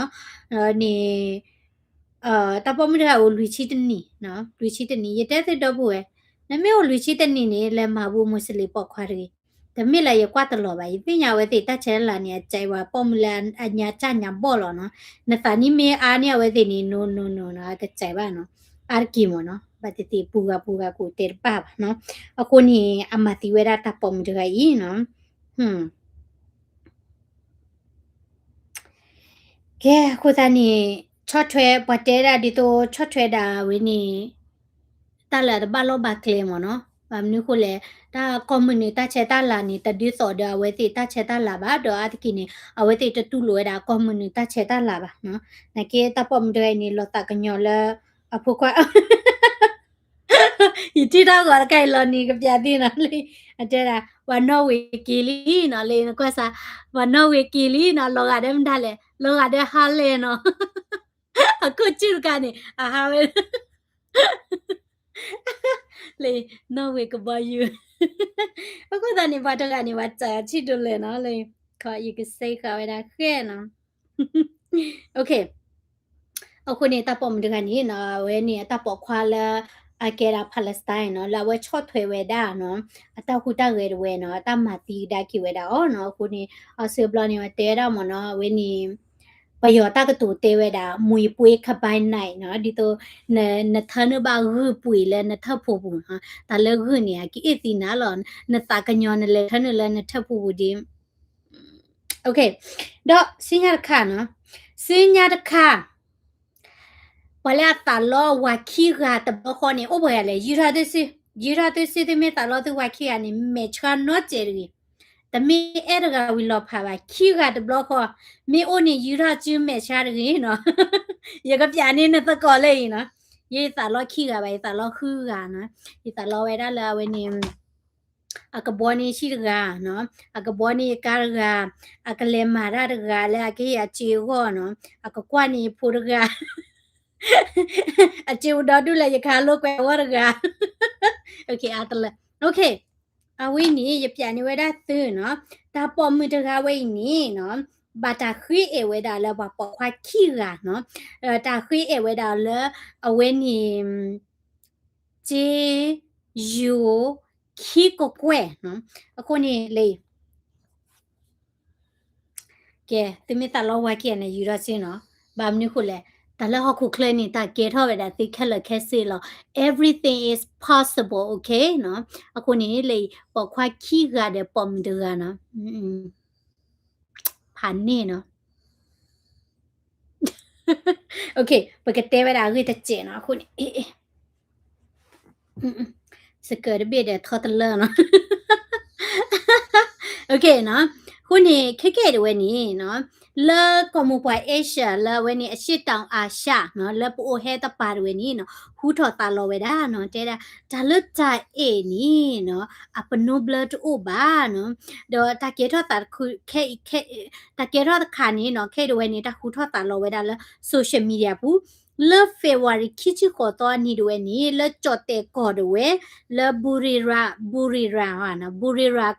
န့ၣ် တၢ်ပိာ်မုၣ်တဂၤအိၣ်လွံၢ်ဆံတနံၣ်, လွံၢ်ဆံတနံၣ် ယတဲသုဒီပုၢ်ဝဲၢ်, နမ့ၢ်အိၣ်လွံၢ်ဆံတနံၣ်န့ၣ် လဲၤမၤဘူး Muslim ပိာ်ခွါတဂ့ၤ, တမ့ၢ်လၢယကွၢ်တလီၤဘၣ်, ယသ့ၣ်ညါအဝဲသ့ၣ်တၢ်ဆဲးတၢ်လၤန့ၣ် အစဲးဝဲပိာ်မုၣ်လၢအညါစၢ်ညါဘီၣ်လီၤနီၤ, နသးနံၣ်မ့ၢ်အါန့ၢ်အဝဲသ့ၣ်န့ၣ် no no no နီၤ အတစဲးဘၣ်နီၤ, အါတက့ၢ်မ့ၢ်နီၤ, ဘၣ်သ့ၣ်သ့ၣ်ပူၤဂၤပူၤဂၤကိးတဲတဘၣ်ဘၣ်နီၤ, အဃိန့ၣ် အမၤသံဝဲဒၣ်တၢ်ပိာ်မုၣ်တဂၤအံၤနီၤ ကဲ အဃိသတးန့ၣ် ဆီၣ်ထွဲ ပှၤတဲဒၣ်ဒ်သိးဆီၣ်ထွဲဒၣ်ဝဲန့ၣ် တၢ်လၢအတဘၣ်လီၢ်ဘၣ်ကျဲမ့ၢ်နီၤ, ဘၣ်မနုၤအဃိလဲၣ်, တၢ်ကီၢ်မုၢ်နုာ်တၢ်ဆဲးတၢ်လၤန့ၣ် တဒုးသိးဒီးအဝဲသ့ၣ်တၢ်ဆဲးတၢ်လၤဘၣ်, ဒီးအါတက့ၢ်န့ၣ် အဝဲသ့ၣ်တတူၢ်လိာ်ဝဲဒၣ်ကီၢ်မုၢ်နုာ်တၢ်ဆဲးတၢ်လၤဘၣ်နီၤ, နာ်က့တၢ်ပိာ်မုၣ်တဂၤအံၤန့ၣ် လီၤသးကညီၤလၢ အဖိခွါ ယထံၣ်တၢ်ဂီၤတခါအံၤလီၤနံၤကပျးသ့ၣ်နီၤလံ, အတဲဒၣ် ပှၤနီၣ်ဝ့ၤက့ၤလံနီၤလံ နကွၢ်စး, ပှၤနီၣ်ဝ့ၤက့ၤလံနီၤ, လီၤဂာ်ဒီးမတၤလဲၣ်, လီၤဂာ်ဒီးဟါလဲၣ်နီၤ, အခိၣ်ဆူၣ်တခါန့ၣ် အဟးဝဲ လံ နီၣ်ဝ့ၤကဘီယူၤ, အဃိသတးန့ၣ် ပှၤတဂၤန့ၣ် ပှၤစးဆံၣ်ဒိလၢာ်နီၤလံ, ယကစ့ဃာ်ဝဲဒၣ်ဃဲနီၤ အဃိန့ၣ် တၢ်ပိာ်မုၣ်တဂၤန့ၣ်နီၤ အဝဲန့ၣ်အတၢ်ပိာ်ခွါလၢ အကဲဒၣ် Palestine နီၤ လၢအဝဲဆီၣ်ထွဲဝဲဒၣ်နီၤ အတၢ်ဟူးတၢ်ဂဲၤတဝဲနီၤ အတၢ်မၤသံကဒါက့ၤဝဲဒၣ်အီၤနီၤ အဃိန့ၣ် အီစၢဘျီန့ၣ် ဝဲတဲဝဲဒၣ်မ့ၢ်နီၤ အဝဲန့ၣ် ပယီၤတၢ်ကတိၤတဲဝဲဒၣ် မူးယစ်ဆေးခါဘိုင် နီၤ ဒ်သိး နထၢနုာ်ဘၣ်ဂုၢ်ပှ့ၤလၢနထၢၣ်ဖိပူၤနီၤ တၢ်လၢဂုၢ်န့ၣ် အကအ့ၣ်သံနၤလီၤ နသးကညီၤနလဲၤထၢနုာ်လၢနထၢၣ်ဖိပူၤဒ် ဒီးဆူညါတခါနီၤ ဆူညါတခါ ပှၤလၢအသးလီဝၤခံဂၤတဘျီဃီန့ၣ် အိၣ်ပှဲၤဂၤလဲၣ် ယုၢ်ထီၣ်သုစု ယုၢ်ထီၣ်သုစုသုမ့ၢ်သးလီသုဝၤခံဂၤန့ၣ် မဲာ်ဆှးနီတစဲးတဂ့ၤ တမ့ၢ်အဲၣ်တဂၤဝံၤလီၤဖးဘၣ် ခံဂၤတဘျီဃီ မ့ၢ်အိၣ်န့ၣ် ယုၢ်ထီၣ်စုမဲာ်ဆှးတဂ့ၤနီၤ ယကပျးန့ၢ်နသကိးလၢအံၤနီၤ ယသးလီခံဂၤဘၣ်, ယသးလီဃုဂၤနီၤ. ယသးလီဝဲဒၣ်လၢအဝဲန့ၣ် အကဘီန့ၢ်ဆံၣ်တဂၤနီၤ, အကဘီန့ၢ်ယကါတဂၤ, အကလဲၤမၤတၢ်တဂၤလၢအကဟ့ၣ်အစ့အဂီၢ်နီၤ, အကကွၢ်န့ၢ်ယဖိတဂၤ, အစ့အိၣ်ဒီဒူၣ်လၢယကါလိာ်ကွဲအဂီၢ်တဂၤ. အါတလၢ, အဝဲန့ၣ် ယပျးန့ၢ်ဝဲဒၣ်သုနီၤ, တၢ်ပိာ်မုၣ်တဂၤဝဲအံၤန့ၣ်နီၤ, ဘၣ်တၢ်ဃ့အဲၣ်ဝဲဒၣ်လၢပှၤပိာ်ခွါခံဂၤနီၤ, တၢ်ဃ့အဲၣ်ဝဲဒၣ်လၢ အဝဲန့ၣ် စ့ယိၤခံကကွဲၢ်နီၤ. အဃိန့ၣ်လၢ ကဲ သုမ့ၢ်သးလီဝါက့ၤန့ၣ် ယူၤဒီးစ့နီၤ, ဘၣ်မနုၤဃိလဲၣ်, တၢ်လၢဟီၣ်ခိၣ်ချၢန့ၣ် တၢ်ကဲထီၣ်ဝဲဒၣ်သ့ခဲလၢာ်ခဲဆ့လီၤ. Everything is possible, okay နီၤ. အဃိန့ၣ် လၢပိာ်ခွါခံဂၤဒီးပိာ်မုၣ်တဂၤနီၤ, ဖးန့ၣ်နီၤ. Okay, ပကတဲဝဲဒၣ်အဂ့ၢ်တစဲးနီၤ, အဃိန့ၣ် စကၢၤတဘ့ၣ်ဒီးထီတလၢနီၤ. Okay နီၤ, အဃိန့ၣ် ခဲကဲတဝဲန့ၣ်နီၤ, လၢကီၢ်မိၢ်ပှၢ် Asia လၢအဝဲန့ၣ် အရှေ့တောင်အာရှနီၤ, လၢပအိၣ်ဟဲတပၤတဝဲန့ၣ်နီၤ, ဟူထီၣ်သးလီၤဝဲဒၣ်နီၤ, တဲဒၣ် တၢ်လၢတၢ်အဲၣ်န့ၣ်နီၤ, အပနိဘျၢတအိၣ်ဘၣ်နီၤ, ဒီးတၢ်ကဲထီၣ်သးတခါခဲအံၤ, တၢ်ကဲထီၣ်တခါန့ၣ်နီၤ, ခဲအံၤတဝဲန့ၣ် တၢ်ဟူထီၣ်သးလီၤဝဲဒၣ်လၢ social media ပူၤ လၢ February ခံဆံဃိးသီအနံၤတဝဲန့ၣ် လၢကၠီၣ်တဲာ်ကီၢ်တဝဲ လၢ Burira, Burira, Burira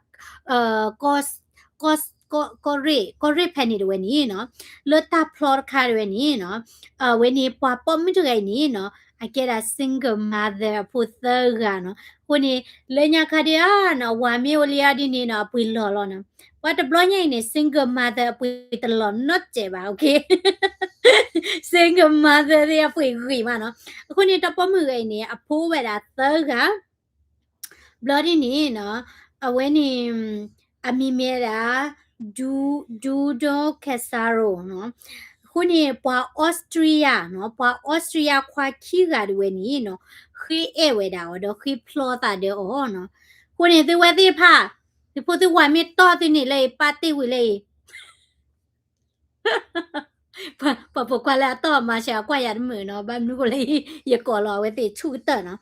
ကီၢ်, ကီၢ်, ကီၢ်ရ့ၣ်, ကီၢ်ရ့ၣ်ဖဲန့ၣ်တဝဲန့ၣ်နီၤ, လၢတၢ်ဖျီတခါတဝဲန့ၣ်နီၤ, အဝဲန့ၣ်ပှၤပိာ်မုၣ်တဂၤအံၤန့ၣ်နီၤ, အကဲဒၣ် single mother အဖိသၢဂၤနီၤ. အဃိန့ၣ် လၢညါခါဒုးဧါနီၤ, အဝၤမ့ၢ်အိၣ်လံအီၤဒ်န့ၣ်နီၤ, အပှ့ၤလီၤလီၤနီၤ. ပှၤတဘျီညါအံၤန့ၣ် single mother အပှ့ၤတလီၤနီတစဲးဘၣ်, okay. Single mother သ့ၣ်အပှ့ၤဂံၢ်မးနီၤ. အဃိန့ၣ် တၢ်ပိာ်မုၣ်ဂၤအံၤန့ၣ် အဖိဝဲဒၣ်သၢဂၤ ဘျီဒ်န့ၣ်နီၤ, အဝဲန့ၣ် အမံၤမ့ၢ်ဝဲဒၣ် Dudu Cassaro နီၤ. အဃိန့ၣ် ပှၤအီစထြံယါနီၤ, ပှၤအီစထြံယါခွါခံဂၤတဝဲန့ၣ်နီၤ, ဃ့အဲၣ်ဝဲဒၣ်အီၤဒီးဃ့ဖျီသးဒီးအီၤနီၤ. အဃိန့ၣ် သုဝဲသ့ၣ်တဖၣ်, သုဖိသုဝၤမ့ၢ်တီၢ်သုန့ၣ်လၢအံၤ ပာ်တ့ၢ်ဝံၤလၢအံၤ ပှၤပိာ်ခွါလၢအတီၢ်မၤစၢၤအကွၢ်ယၤတမုာ်နီၤ, ဘၣ်မနုၤဃိလဲၣ် ယကိးလီၤအဝဲသ့ၣ်ဆူၣ်ကတၢၢ်နီၤ.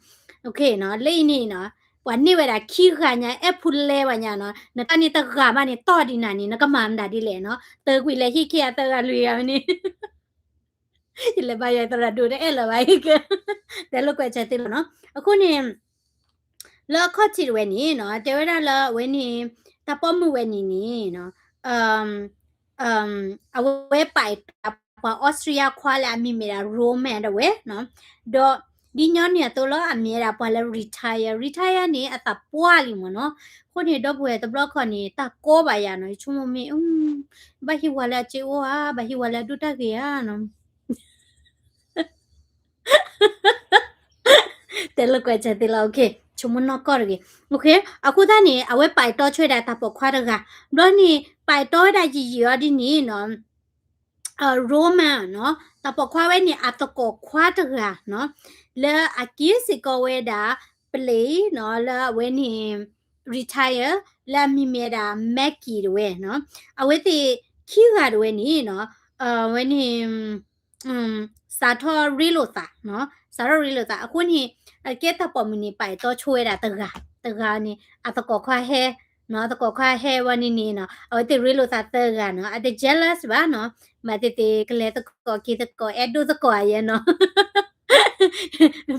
Okay နီၤ, လၢအံၤန့ၣ်နီၤ, ပှၤန့ၢ်ဝဲဒၣ်ခံဂၤညါ အဲၣ်ဖူလဲဝဲညါနီၤ, နတၢ်န့ၣ်တဂၤမးန့ၣ် တီၢ်ဒံးနၤန့ၣ် နကမၤမတၤဒ်လဲၣ်နီၤ, တၢ်ကွံာ်လဲၤဟံးက့ၤအသၢဂၤလွံၢ်ဂၤမ့ၢ်န့ၣ် ယလဲၤဘါယွၤသရၣ်ဒိၣ်တအဲၣ်လၢၤဘၣ်, တဲလိာ်ကွဲးစၢၤသ့လီၤနီၤ. အဃိန့ၣ် လၢအခီၣ်ထံးတဝဲန့ၣ်နီၤ, တဲဝဲဒၣ်လၢအဝဲန့ၣ် တၢ်ပိာ်မုၣ်ဝဲန့ၣ်န့ၣ်နီၤ, အဝဲပာ်အဲၣ်တီပှၤအီစထြံယါခွါလၢအမံၤမ့ၢ်ဒၣ် Roman တဝဲနီၤ, ဒီးဒ်ညီနုၢ်အသိးလီၤ အမ့ၢ်ဝဲဒၣ်ပှၤလၢ retire, retire န့ၣ် အသးပှၢ်လံမ့ၢ်နီၤ. အဃိန့ၣ် ဒီပုၢ်ဝဲၢ်တဘျီခီန့ၣ် တၢ်ကီဘၣ်ယၤနီၤ, ယဆိကမိၣ်မ့ၢ် ဘၣ်ဟံးဝၤလၢအစ့အိၣ်ဧါ, ဘၣ်ဟံးဝၤလၢအဒိၣ်တၢ်ဂ့ၤဧါနီၤ တဲလိာ်ကွဲးစၢၤသ့လီၤ, okay, ဆိကမိၣ်နီၢ်ကီၢ်တဂ့ၤ, okay. အဃိသတးန့ၣ် အဝဲပာ်အဲၣ်တီဆိဝဲဒၣ်တၢ်ပိာ်ခွါတဂၤ, ဘျီန့ၣ် ပာ်အဲၣ်တီဝဲဒၣ်ယံာ်ယံာ်အီၤဒ်န့ၣ်နီၤ, Roman နီၤ, တၢ်ပိာ်ခွါဝဲန့ၣ် အသကိးခွါတဂၤနီၤ, လၢအက့ၤစ့ၢ်ကီးဝဲဒၣ် ပလံၤနီၤ, လၢအဝဲန့ၣ် retire လၢအမံၤမ့ၢ်ဝဲဒၣ် Maggie တဝဲနီၤ, အဝဲသ့ၣ်ခံဂၤတဝဲန့ၣ်နီၤ, အဝဲန့ၣ် စးထီၣ်ရ့လိာ်သး, စးထီၣ်ရ့လိာ်သး အဃိန့ၣ် အကဲတၢ်ပိာ်မုၣ်န့ၣ် ပာ်အဲၣ်တီဆိဝဲဒၣ်တဂၤ, တဂၤန့ၣ် အသကိးခွါဟဲ, အသကိးခွါဟဲဝဲန့ၣ်န့ၣ်နီၤ, အဝဲသ့ၣ်ရ့လိာ်သးသၢဂၤနီၤ, အတ jealous ဘၣ်နီၤ, မၤသ့ၣ်သ့ၣ်ကလဲၤသကိးက့ၤသကိး အဲၣ်ဒိၣ်သကိးအယဲနီၤ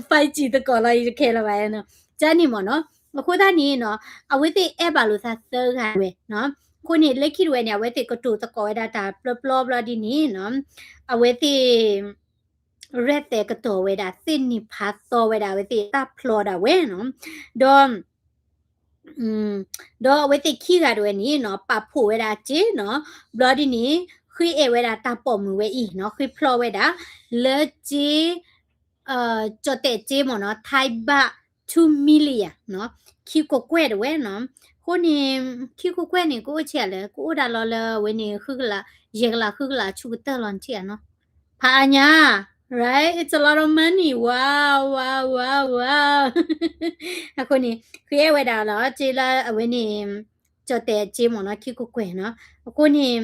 five G သကိးလီၤ ယတခဲလၢာ်ဘၣ်နီၤ, ကန့ၣ်မ့ၢ်နီၤ, အဃိသတးန့ၣ်နီၤ, အဝဲသ့ၣ်အဲၣ်ဘၣ်လိာ်သးသၢဂၤဝဲနီၤ, အဃိန့ၣ် လၢခံတဝဲန့ၣ် အဝဲသ့ၣ်ကတိၤသကိးဝဲဒၣ်တၢ်ပျီပျီဘျီဒ်န့ၣ်နီၤ, အဝဲသ့ၣ် ရဲၣ်သဲးကတီၤဝဲဒၣ် သ့ၣ်နံၤဖးသီဝဲဒၣ် အဝဲသ့ၣ်တၢ်ဖျီဒၣ်ဝဲနီၤ, ဒီး ဒီးအဝဲသ့ၣ်ခံဂၤတဝဲန့ၣ်နီၤ ပာ်ဖှိၣ်ဝဲဒၣ်စ့နီၤ, ဘျီဒ်န့ၣ် ဃ့အဲၣ်ဝဲဒၣ်တၢ်ပိာ်မုၣ်ဝဲအံၤနီၤ, ဃ့ဖျီဝဲဒၣ် လၢစ့ ကၠီၣ်တဲၣ်စ့မ့ၢ်နီၤ, ထါဘၣ် two million နီၤ, ခံကကွဲၢ်တဝဲနီၤ, အဃိန့ၣ် ခံကကွဲၢ်န့ၣ် ကအိၣ်ဆံးလဲၣ်, ကအိၣ်ဒၣ်လီၤလၢအဝဲန့ၣ် ဃုကလး, ယဲၢ်ကလး ဃုကလး ဆူၣ်ကတၢၢ်လီၤနထံၣ်ဧါနီၤ, ဖးအါညါ right, it's a lot of money, wow, wow, wow, wow. အဃိန့ၣ် ဃ့အဲၣ်ဝဲဒၣ်လီၤ စ့လၢအဝဲန့ၣ် ကၠီၣ်တဲၣ်စ့မ့ၢ်နီၤ, ခံကကွဲၢ်နီၤ, အဃိန့ၣ်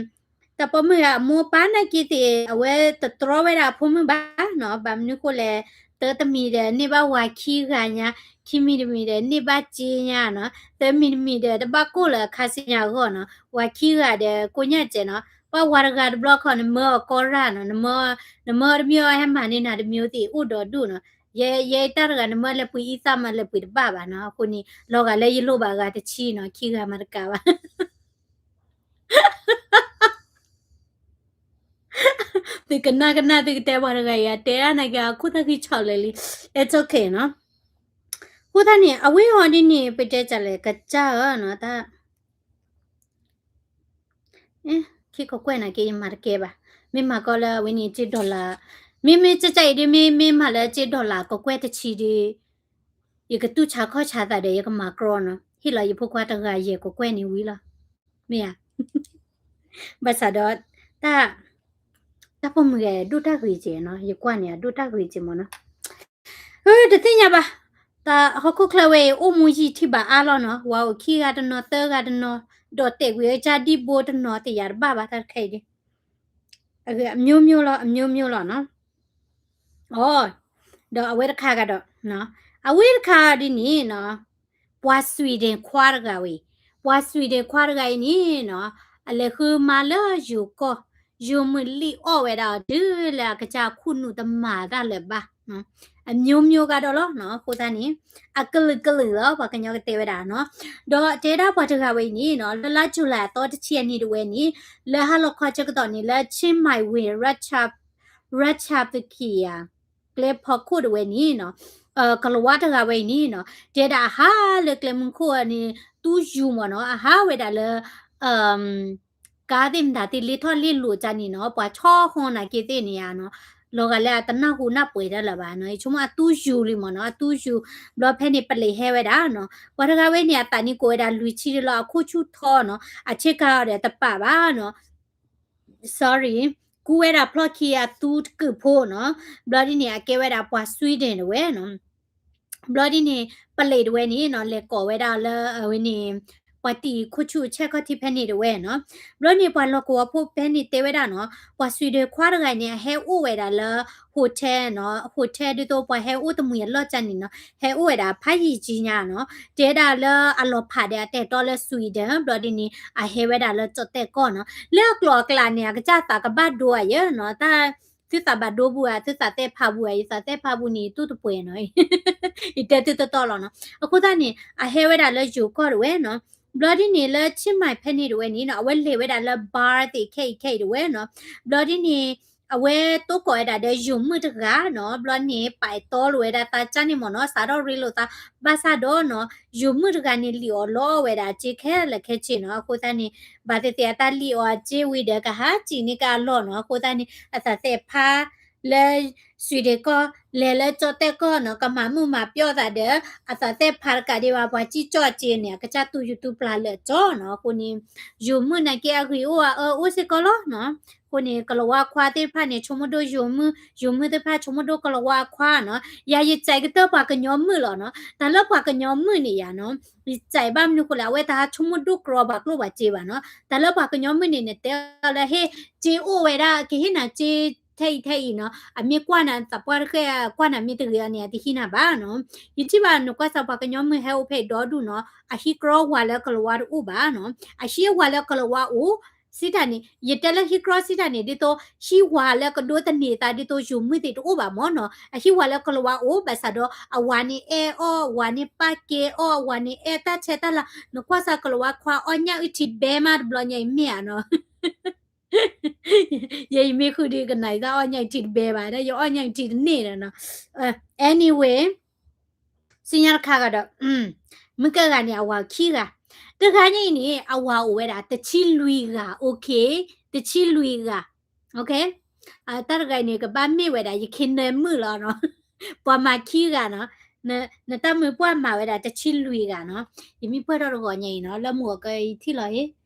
တၢ်ပိာ်မုၣ်ဂၤအမိၢ်ပၢ်နာ်က့သ့ၣ် အဝဲတတြီဝဲဒၣ်အဖိမုၣ်ဘၣ်နီၤ, ဘၣ်မနုၤဃိလဲၣ်, တ သၢတမံၤဒီးန့ၢ်ဘၣ်ဝၤခံဂၤညါ, ခံမံၤတမံၤဒီးန့ၢ်ဘၣ်စ့ညါနီၤ, သၢမံၤတမံၤဒီးတဘၣ်ကိၢ်လၢအခါစ့ညါအဂီၢ်နီၤ, ဝၤခံဂၤဒီးကိၢ်ညါစဲးနီၤ, ဘၣ်ဝၤတဂၤတဘျီခီနမၢအီၤကီရၢ်နီၤ, နမၢအီၤတမံၤအီၤဟဲမၤန့ၢ်နၤတမံၤသ့ၣ်အိၣ်ဒီးဒူၣ်နီၤ, ယဲယဲတၢ်တဂၤနမၢလၢပှ့ၤအံသၣ်မးလၢပှ့ၤတဘၣ်ဘၣ်နီၤ, အဃိန့ၣ် လီၤဂာ်လၢယလိၣ်ဘၣ်ဂၤတဆံနီၤ, ခံဂၤမၤတကးဘၣ် သုကနၣ်ကနၣ်သုကတဲပှၤတဂၤအံၤ အတဲဒၣ်နာ်က့ၤအခိၣ်သၣ်ခံဆီးလၢာ်လံ, it's okayနီၤ, အဃိသတးန့ၣ် အဝဲအံၤဒ်န့ၣ် ပတဲကလဲၣ်ကစၢ်ဧၢနီၤ, တၢ် ခံကကွဲၢ်နာ်က့ၤယမၤတကဲဘၣ်, မ့ၢ်မၤကီလၢအဝဲန့ၣ်က့ dollar, မ့မ့ၢ်ကကၢ်အံၤဒ်မ့မ့ၢ်မၤလၢက့ dollar ကကွဲၢ်တဆံဒီး ယကတူၢ်ဆါခီၣ်ဆါသးဒီးယကမၤကြီနီၤ, ဟ့ၣ်လီၤယဖိခွါတဂၤယဲၢ်ကကွဲၢ်န့ၣ်ဝံၤလီၤ, မ့ၢ်ဧါ, ဘၣ်ဆၣ်ဒီး တၢ် တၢ်ပိာ်မုၣ်ဂၤဒိၣ်တၢ်ဂ့ၤက့နီၤ, ယကွၢ်န့ၣ်အဒိၣ်တၢ်ဂ့ၤက့မ့ၢ်နီၤ, တသ့ၣ်ညါဘၣ်, တၢ်ဟီၣ်ခိၣ်ချၢဝဲအံၤ အိၣ်မူယံာ်ထံၣ်ဘၣ်အါလီၤနီၤ, ဝၤအိၣ်ခံဂၤတနီၤသၢဂၤတနီၤ, ဒီးတဲာ်ကွံာ်အကစၢ်ဒံၣ်ဘိတနီၤတယာ်တဘၣ်ဘၣ် တၢ်တခါအံၤဒ် အမျိုးမျိုးလီၤ, အမျိုးမျိုးလီၤနီၤ, အိ ဒီးအဝဲတခါကဒီး, အဝဲတခါဒ်န့ၣ်နီၤ, ပှၤ Sweden ခွါတဂၤဝဲအံၤ, ပှၤ Sweden ခွါတဂၤအံၤန့ၣ်နီၤ, အလဲၤဃုမါလၢယိၤကီၢ်, ယိၤမုၣ်လံၣ်အီၣ်ဝဲဒၣ်အီၤတုၤလၢအကစၢ်ခိၣ်နူာ်တမၤတၢ်လၢၤဘၣ်, အမျိုးမျိုးကဒီးလီၤနီၤ, အဃိသတးန့ၣ် အကလုာ်ကလုာ်လီၤ ပှၤကညီကတဲဝဲဒၣ်နီၤ, ဒီးတဲဒၣ်ပှၤတဂၤဝဲအံၤန့ၣ်နီၤ, လၢလါ July အသီတဆံအနံၤတဝဲန့ၣ်, လၢဟါလီၤခီဆၢကတီၢ်န့ၣ် လၢ ချင်းမိုင်ဝင် ရတ်ချာပကီး ကျဲဖီခိၣ်တဝဲန့ၣ်နီၤ, ကလၤဝါတဂၤဝဲအံၤန့ၣ်နီၤ, တဲဒၣ်အဟးလၢကျဲမုၢ်ခိၣ်န့ၣ် သူယူၤမ့ၢ်နီၤ, အဟးဝဲဒၣ်လၢ ကါသ့ၣ်မတၤသ့ၣ်လ့ထီၣ်လ့လိာ်တၢ်န့ၣ်နီၤ, ပှၤဆီဟီနာ်က့သ့ၣ်န့ၣ်ဧါနီၤ, လီၤဂာ်လၢအတနၢ်ဟူနၢ်ပှဲၤတၢ်လၢၤဘၣ်နီၤ, ယဆိကမိၣ်အသူယူၤလံမ့ၢ်နီၤ, အသူယူၤ, ဘျီဖဲန့ၣ်ပလံးဟဲဝဲဒၣ်နီၤ, ပှၤတဂၤဝဲန့ၣ် အသးနံၣ်ကိးဝဲဒၣ်လွံၢ်ဆံလီၤ, အခိၣ်ဆူၣ်ထီနီၤ, အဆ့ကၤအီၤဒီးတပာ်ဘၣ်နီၤ sorry, ကူဝဲဒၣ်ဖျီၣ်ခံအသူတကုာ်ဖိနီၤ, ဘျီဒ်န့ၣ် အကဲဝဲဒၣ်ပှၤ Sweden တဝဲနီၤ, ဘျီဒ်န့ၣ် ပလံးတဝဲန့ၣ်နီၤ လဲၤကိးဝဲဒၣ်လၢအဝဲန့ၣ် ပှၤတံာ်ခိၣ်ဆူၣ်ဆဲးခီၣ်ထံးဖဲန့ၣ်တဝဲနီၤ, ဘျီန့ၣ် ပှၤလီၢ်ကဝီၤဖိဖဲန့ၣ်တဲဝဲဒၣ်နီၤ, ပှၤ Sweden ခွါတဂၤန့ၣ် အဟဲအိၣ်ဝဲဒၣ်လၢ hotel နီၤ, hotel ဒ်သိးပှၤဟဲအိၣ်တမှံၤအလီၢ်ကၢ်န့ၣ်နီၤ, ဟဲအိၣ်ဝဲဒၣ်ဖးယံာ်ကံညါနီၤ, တဲဒၣ်လၢအလီၤဖးဒီးအတဲာ်တီလၢ Sweden, ဘျီဒ်န့ၣ် အဟဲဝဲဒၣ်လၢကၠီၣ်တဲၣ်ကီၢ်နီၤ, လၢအကျိၤအကျဲန့ၣ် အကစၢ်သးကဘၣ်ဒိဧါယဲနီၤ, တၢ် သုသးဘၣ်ဒိဘူးဧါ, သုသးသဲဖးဘူးဧါ, ယသးသဲဖးဘူးန့ၣ် ယတူၢ်တပှဲၤနီၤ, ယတဲသုတီတီလီၤနီၤ, အဃိသတးန့ၣ် အဟဲဝဲဒၣ်လၢ ယိၤကီၢ် တဝဲနီၤ, ဘျီဒ်န့ၣ်လၢ ချင်းမိုင် ဖဲန့ၣ်တဝဲန့ၣ်နီၤ, အဝဲလဲၤဝဲဒၣ်လၢ bar သ့ၣ်ခဲအံၤခဲအံၤတဝဲနီၤ, ဘျီဒ်န့ၣ် အဝဲတိကိးဝဲဒၣ်ဒီးယိၤမုၣ်တဂၤနီၤ, ဘျီန့ၣ် ပာ်တီလိာ်ဝဲဒၣ်သးကၢ်န့ၣ်မ့ၢ်နီၤ, စးထီၣ်ရ့လိာ်သး, ဘၣ်ဆၣ်ဒီးနီၤ, ယိၤမုၣ်တဂၤန့ၣ် လံၣ်အီၤလီၤဝဲဒၣ်အစ့ခဲလၢာ်ခဲဆ့နီၤ, အဃိသတးန့ၣ် ဘၣ်သ့ၣ်သ့ၣ်အတၢ်လံၣ်အီၤအစ့ဝံၤဒီး ကဟးစံးန့ၢ်က့ၤအလီၢ်နီၤ, အဃိသတးန့ၣ် အသးသဲဖးလၢ Sweden ကီၢ် လဲၤလၢကၠီၣ်တဲၣ်ကီၢ်နီၤ, ကမၤမုာ်မၤပျီၣ်သးဒီး အသးသဲဖးတကးဒံးဘၣ် ပှၤစံၣ်ကၠီၣ်အစ့န့ၣ် အကစၢ်သူၣ်ယူၤသူၣ်ပျၢ်လၢာ်ကၠီနီၤ, အဃိန့ၣ် ယိၤမုၣ်နာ်က့အဂ့ၤအိၣ်အအၢအိၣ်စ့ၢ်ကီးလီၤနီၤ, အဃိန့ၣ် ကလၤဝါခွါသ့ၣ်တဖၣ်န့ၣ် ဆိကမိၣ်ဒိယိၤမုၣ်, ယိၤမုၣ်သ့ၣ်တဖၣ်ဆိကမိၣ်ဒိကလၤဝါအခွါနီၤ, ယၤယစဲးကတၢၢ်ပှၤကညီမုၣ်လီၤနီၤ, တၢ်လၢပှၤကညီမုၣ်န့ၣ်ယၤနီၤ, ယစဲးဘၣ်မနုၤဃိလဲၣ်, အဝဲတဟးဆိကမိၣ်ဒိကြၢးပှၤကျိၣ်ပှၤစ့ဘၣ်နီၤ, တၢ်လၢပှၤကညီမုၣ်န့ၣ် နတဲအီၤလၢဟ့ၣ်စ့အိၣ်ဝဲဒၣ် ကဟ့ၣ်နၤစ့ထဲအံၤထဲအံၤနီၤ, အမ့ၢ်ကွၢ်နၤသးပှၢ်တဃဲၢ် ကွၢ်နၤမ့ၢ်တဂ့ၤအီၤန့ၣ် အတဟံးနၤဘၣ်နီၤ, ယထံၣ်ဘၣ်နကွၢ်စၢ်ပှၤကညီမုၣ်ဟဲအိၣ်ဖဲအံၤဒီဒူၣ်နီၤ, အဟံးကြီဝၤလၢကလၤဝါတအိၣ်ဘၣ်နီၤ, အဟံးဝၤလၢကလၤဝါအိၣ် စံးတၢ်န့ၣ် ယတဲလၢဟံးကြီစံးတၢ်န့ၣ် ဒ်သိး ဟံးဝၤလၢကဒိသန့ၤသးဒ်သိးယိၤမုၣ်သ့ၣ်တအိၣ်ဘၣ်မ့ၢ်နီၤ, အဟံးဝၤလၢကလၤဝါအိၣ် ဘၣ်ဆၣ်ဒီး အဝၤန့ၣ်အဲၣ်အီၣ် အဝၤန့ၣ်ပာ်ကဲအီၣ် အဝၤန့ၣ်အဲၣ်တၢ်ဆဲးတၢ်လၤ, နကွၢ်စၢ်ကလၤဝါခွါအီၣ်ညၣ်အုၣ်ထံတဘဲမးတဘျီညါအံၤမ့ၢ်ဧါနီၤ ယဲယမ့ၢ်ဃုာ်ဒီးကနၣ်ယတၢ်အီၣ်ညၣ်အုၣ်ထံတဘဲဘၣ်, ဒီးယအီၣ်ညၣ်အုၣ်ထံတန့ၢ်ဒီးနီၤ, anyway စံၣ်ညီၣ်တခါဂၤဒီး မုၢ်ကဲဂၤန့ၣ်အဝၤခံဂၤ, တဂၤညါအံၤန့ၣ် အဝၤအိၣ်ဝဲဒၣ်တဆံလွံၢ်ဂၤ, okay တဆံလွံၢ်ဂၤ, okay တၢ်တဂၤအံၤန့ၣ် ကဘၣ်မ့ၢ်ဝဲဒၣ် ယခ့နၢမုၣ်လီၤနီၤ, ပှၤမၤခံဂၤနီၤ, နတၢ်မုၢ်ပှၢ်မၤဝဲဒၣ်တဆံလွံၢ်ဂၤနီၤ, ယမ့ၢ်ပှၢ်ထီၣ်တဂီၤညါအံၤနီၤ လၢမုၢ်ဂီၤကယထံၣ်လီၤအံၤ,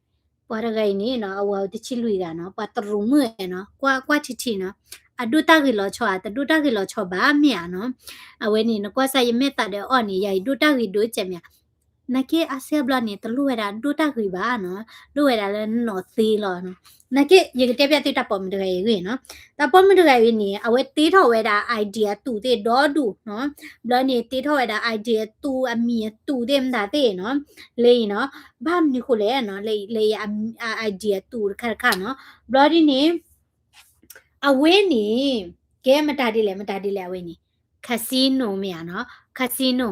ပှၤတဂၤအံၤန့ၣ်နီၤ အဝၤအိၣ်တဆံလွံၢ်ဂၤနီၤ, ပှၤတရူးမုၣ်နီၤ, ကွၢ်ကွၢ်ထံထံနီၤ, အဒိၣ်တၢ်ဂ့ၤလီၤဆီဧါ တဒိၣ်တၢ်ဂ့ၤလီၤဆီဘၣ်မ့ၢ်ဧါနီၤ, အဝဲန့ၣ် နကွၢ်စၢ်ယမဲာ်သးဒီးအီၤန့ၣ် ယၤအံၤဒိၣ်တၢ်ဂ့ၤဒိၣ်ကဲးမ့ၢ်ဧါ, နာ်က့ အါစဲဘျီန့ၣ် တလိၣ်ဝဲဒၣ်ဒိၣ်တၢ်ဂ့ၤဘၣ်နီၤ, လိၣ်ဝဲဒၣ်လၢနီၢ်သ့လီၤနီၤ. နာ်က့ ယကတဲပျးသုတၢ်ပိာ်မုၣ်တဂၤအံၤဂ့ၢ်နီၤ. တၢ်ပိာ်မုၣ်တဂၤအံၤန့ၣ် အဝဲတ့ထီၣ်ဝဲဒၣ် idea အတူးသ့ၣ်ဒီဒူၣ်နီၤ. ဘျီန့ၣ် တ့ထီၣ်ဝဲဒၣ် idea အတူး အမံၤအတူးသ့ၣ်မတၤသ့ၣ်နီၤ. လၢအံၤနီၤ ဘၣ်မနုၤဃိလဲၣ်နီၤ, လၢ လၢအ idea အတူးတခါတခါနီၤ. ဘျီဒ်န့ၣ် အဝဲန့ၣ် ကဲမတၤဒ်လဲၣ် မတၤဒ်လဲၣ်အဝဲန့ၣ် casino မ့ၢ်ဧါနီၤ, casino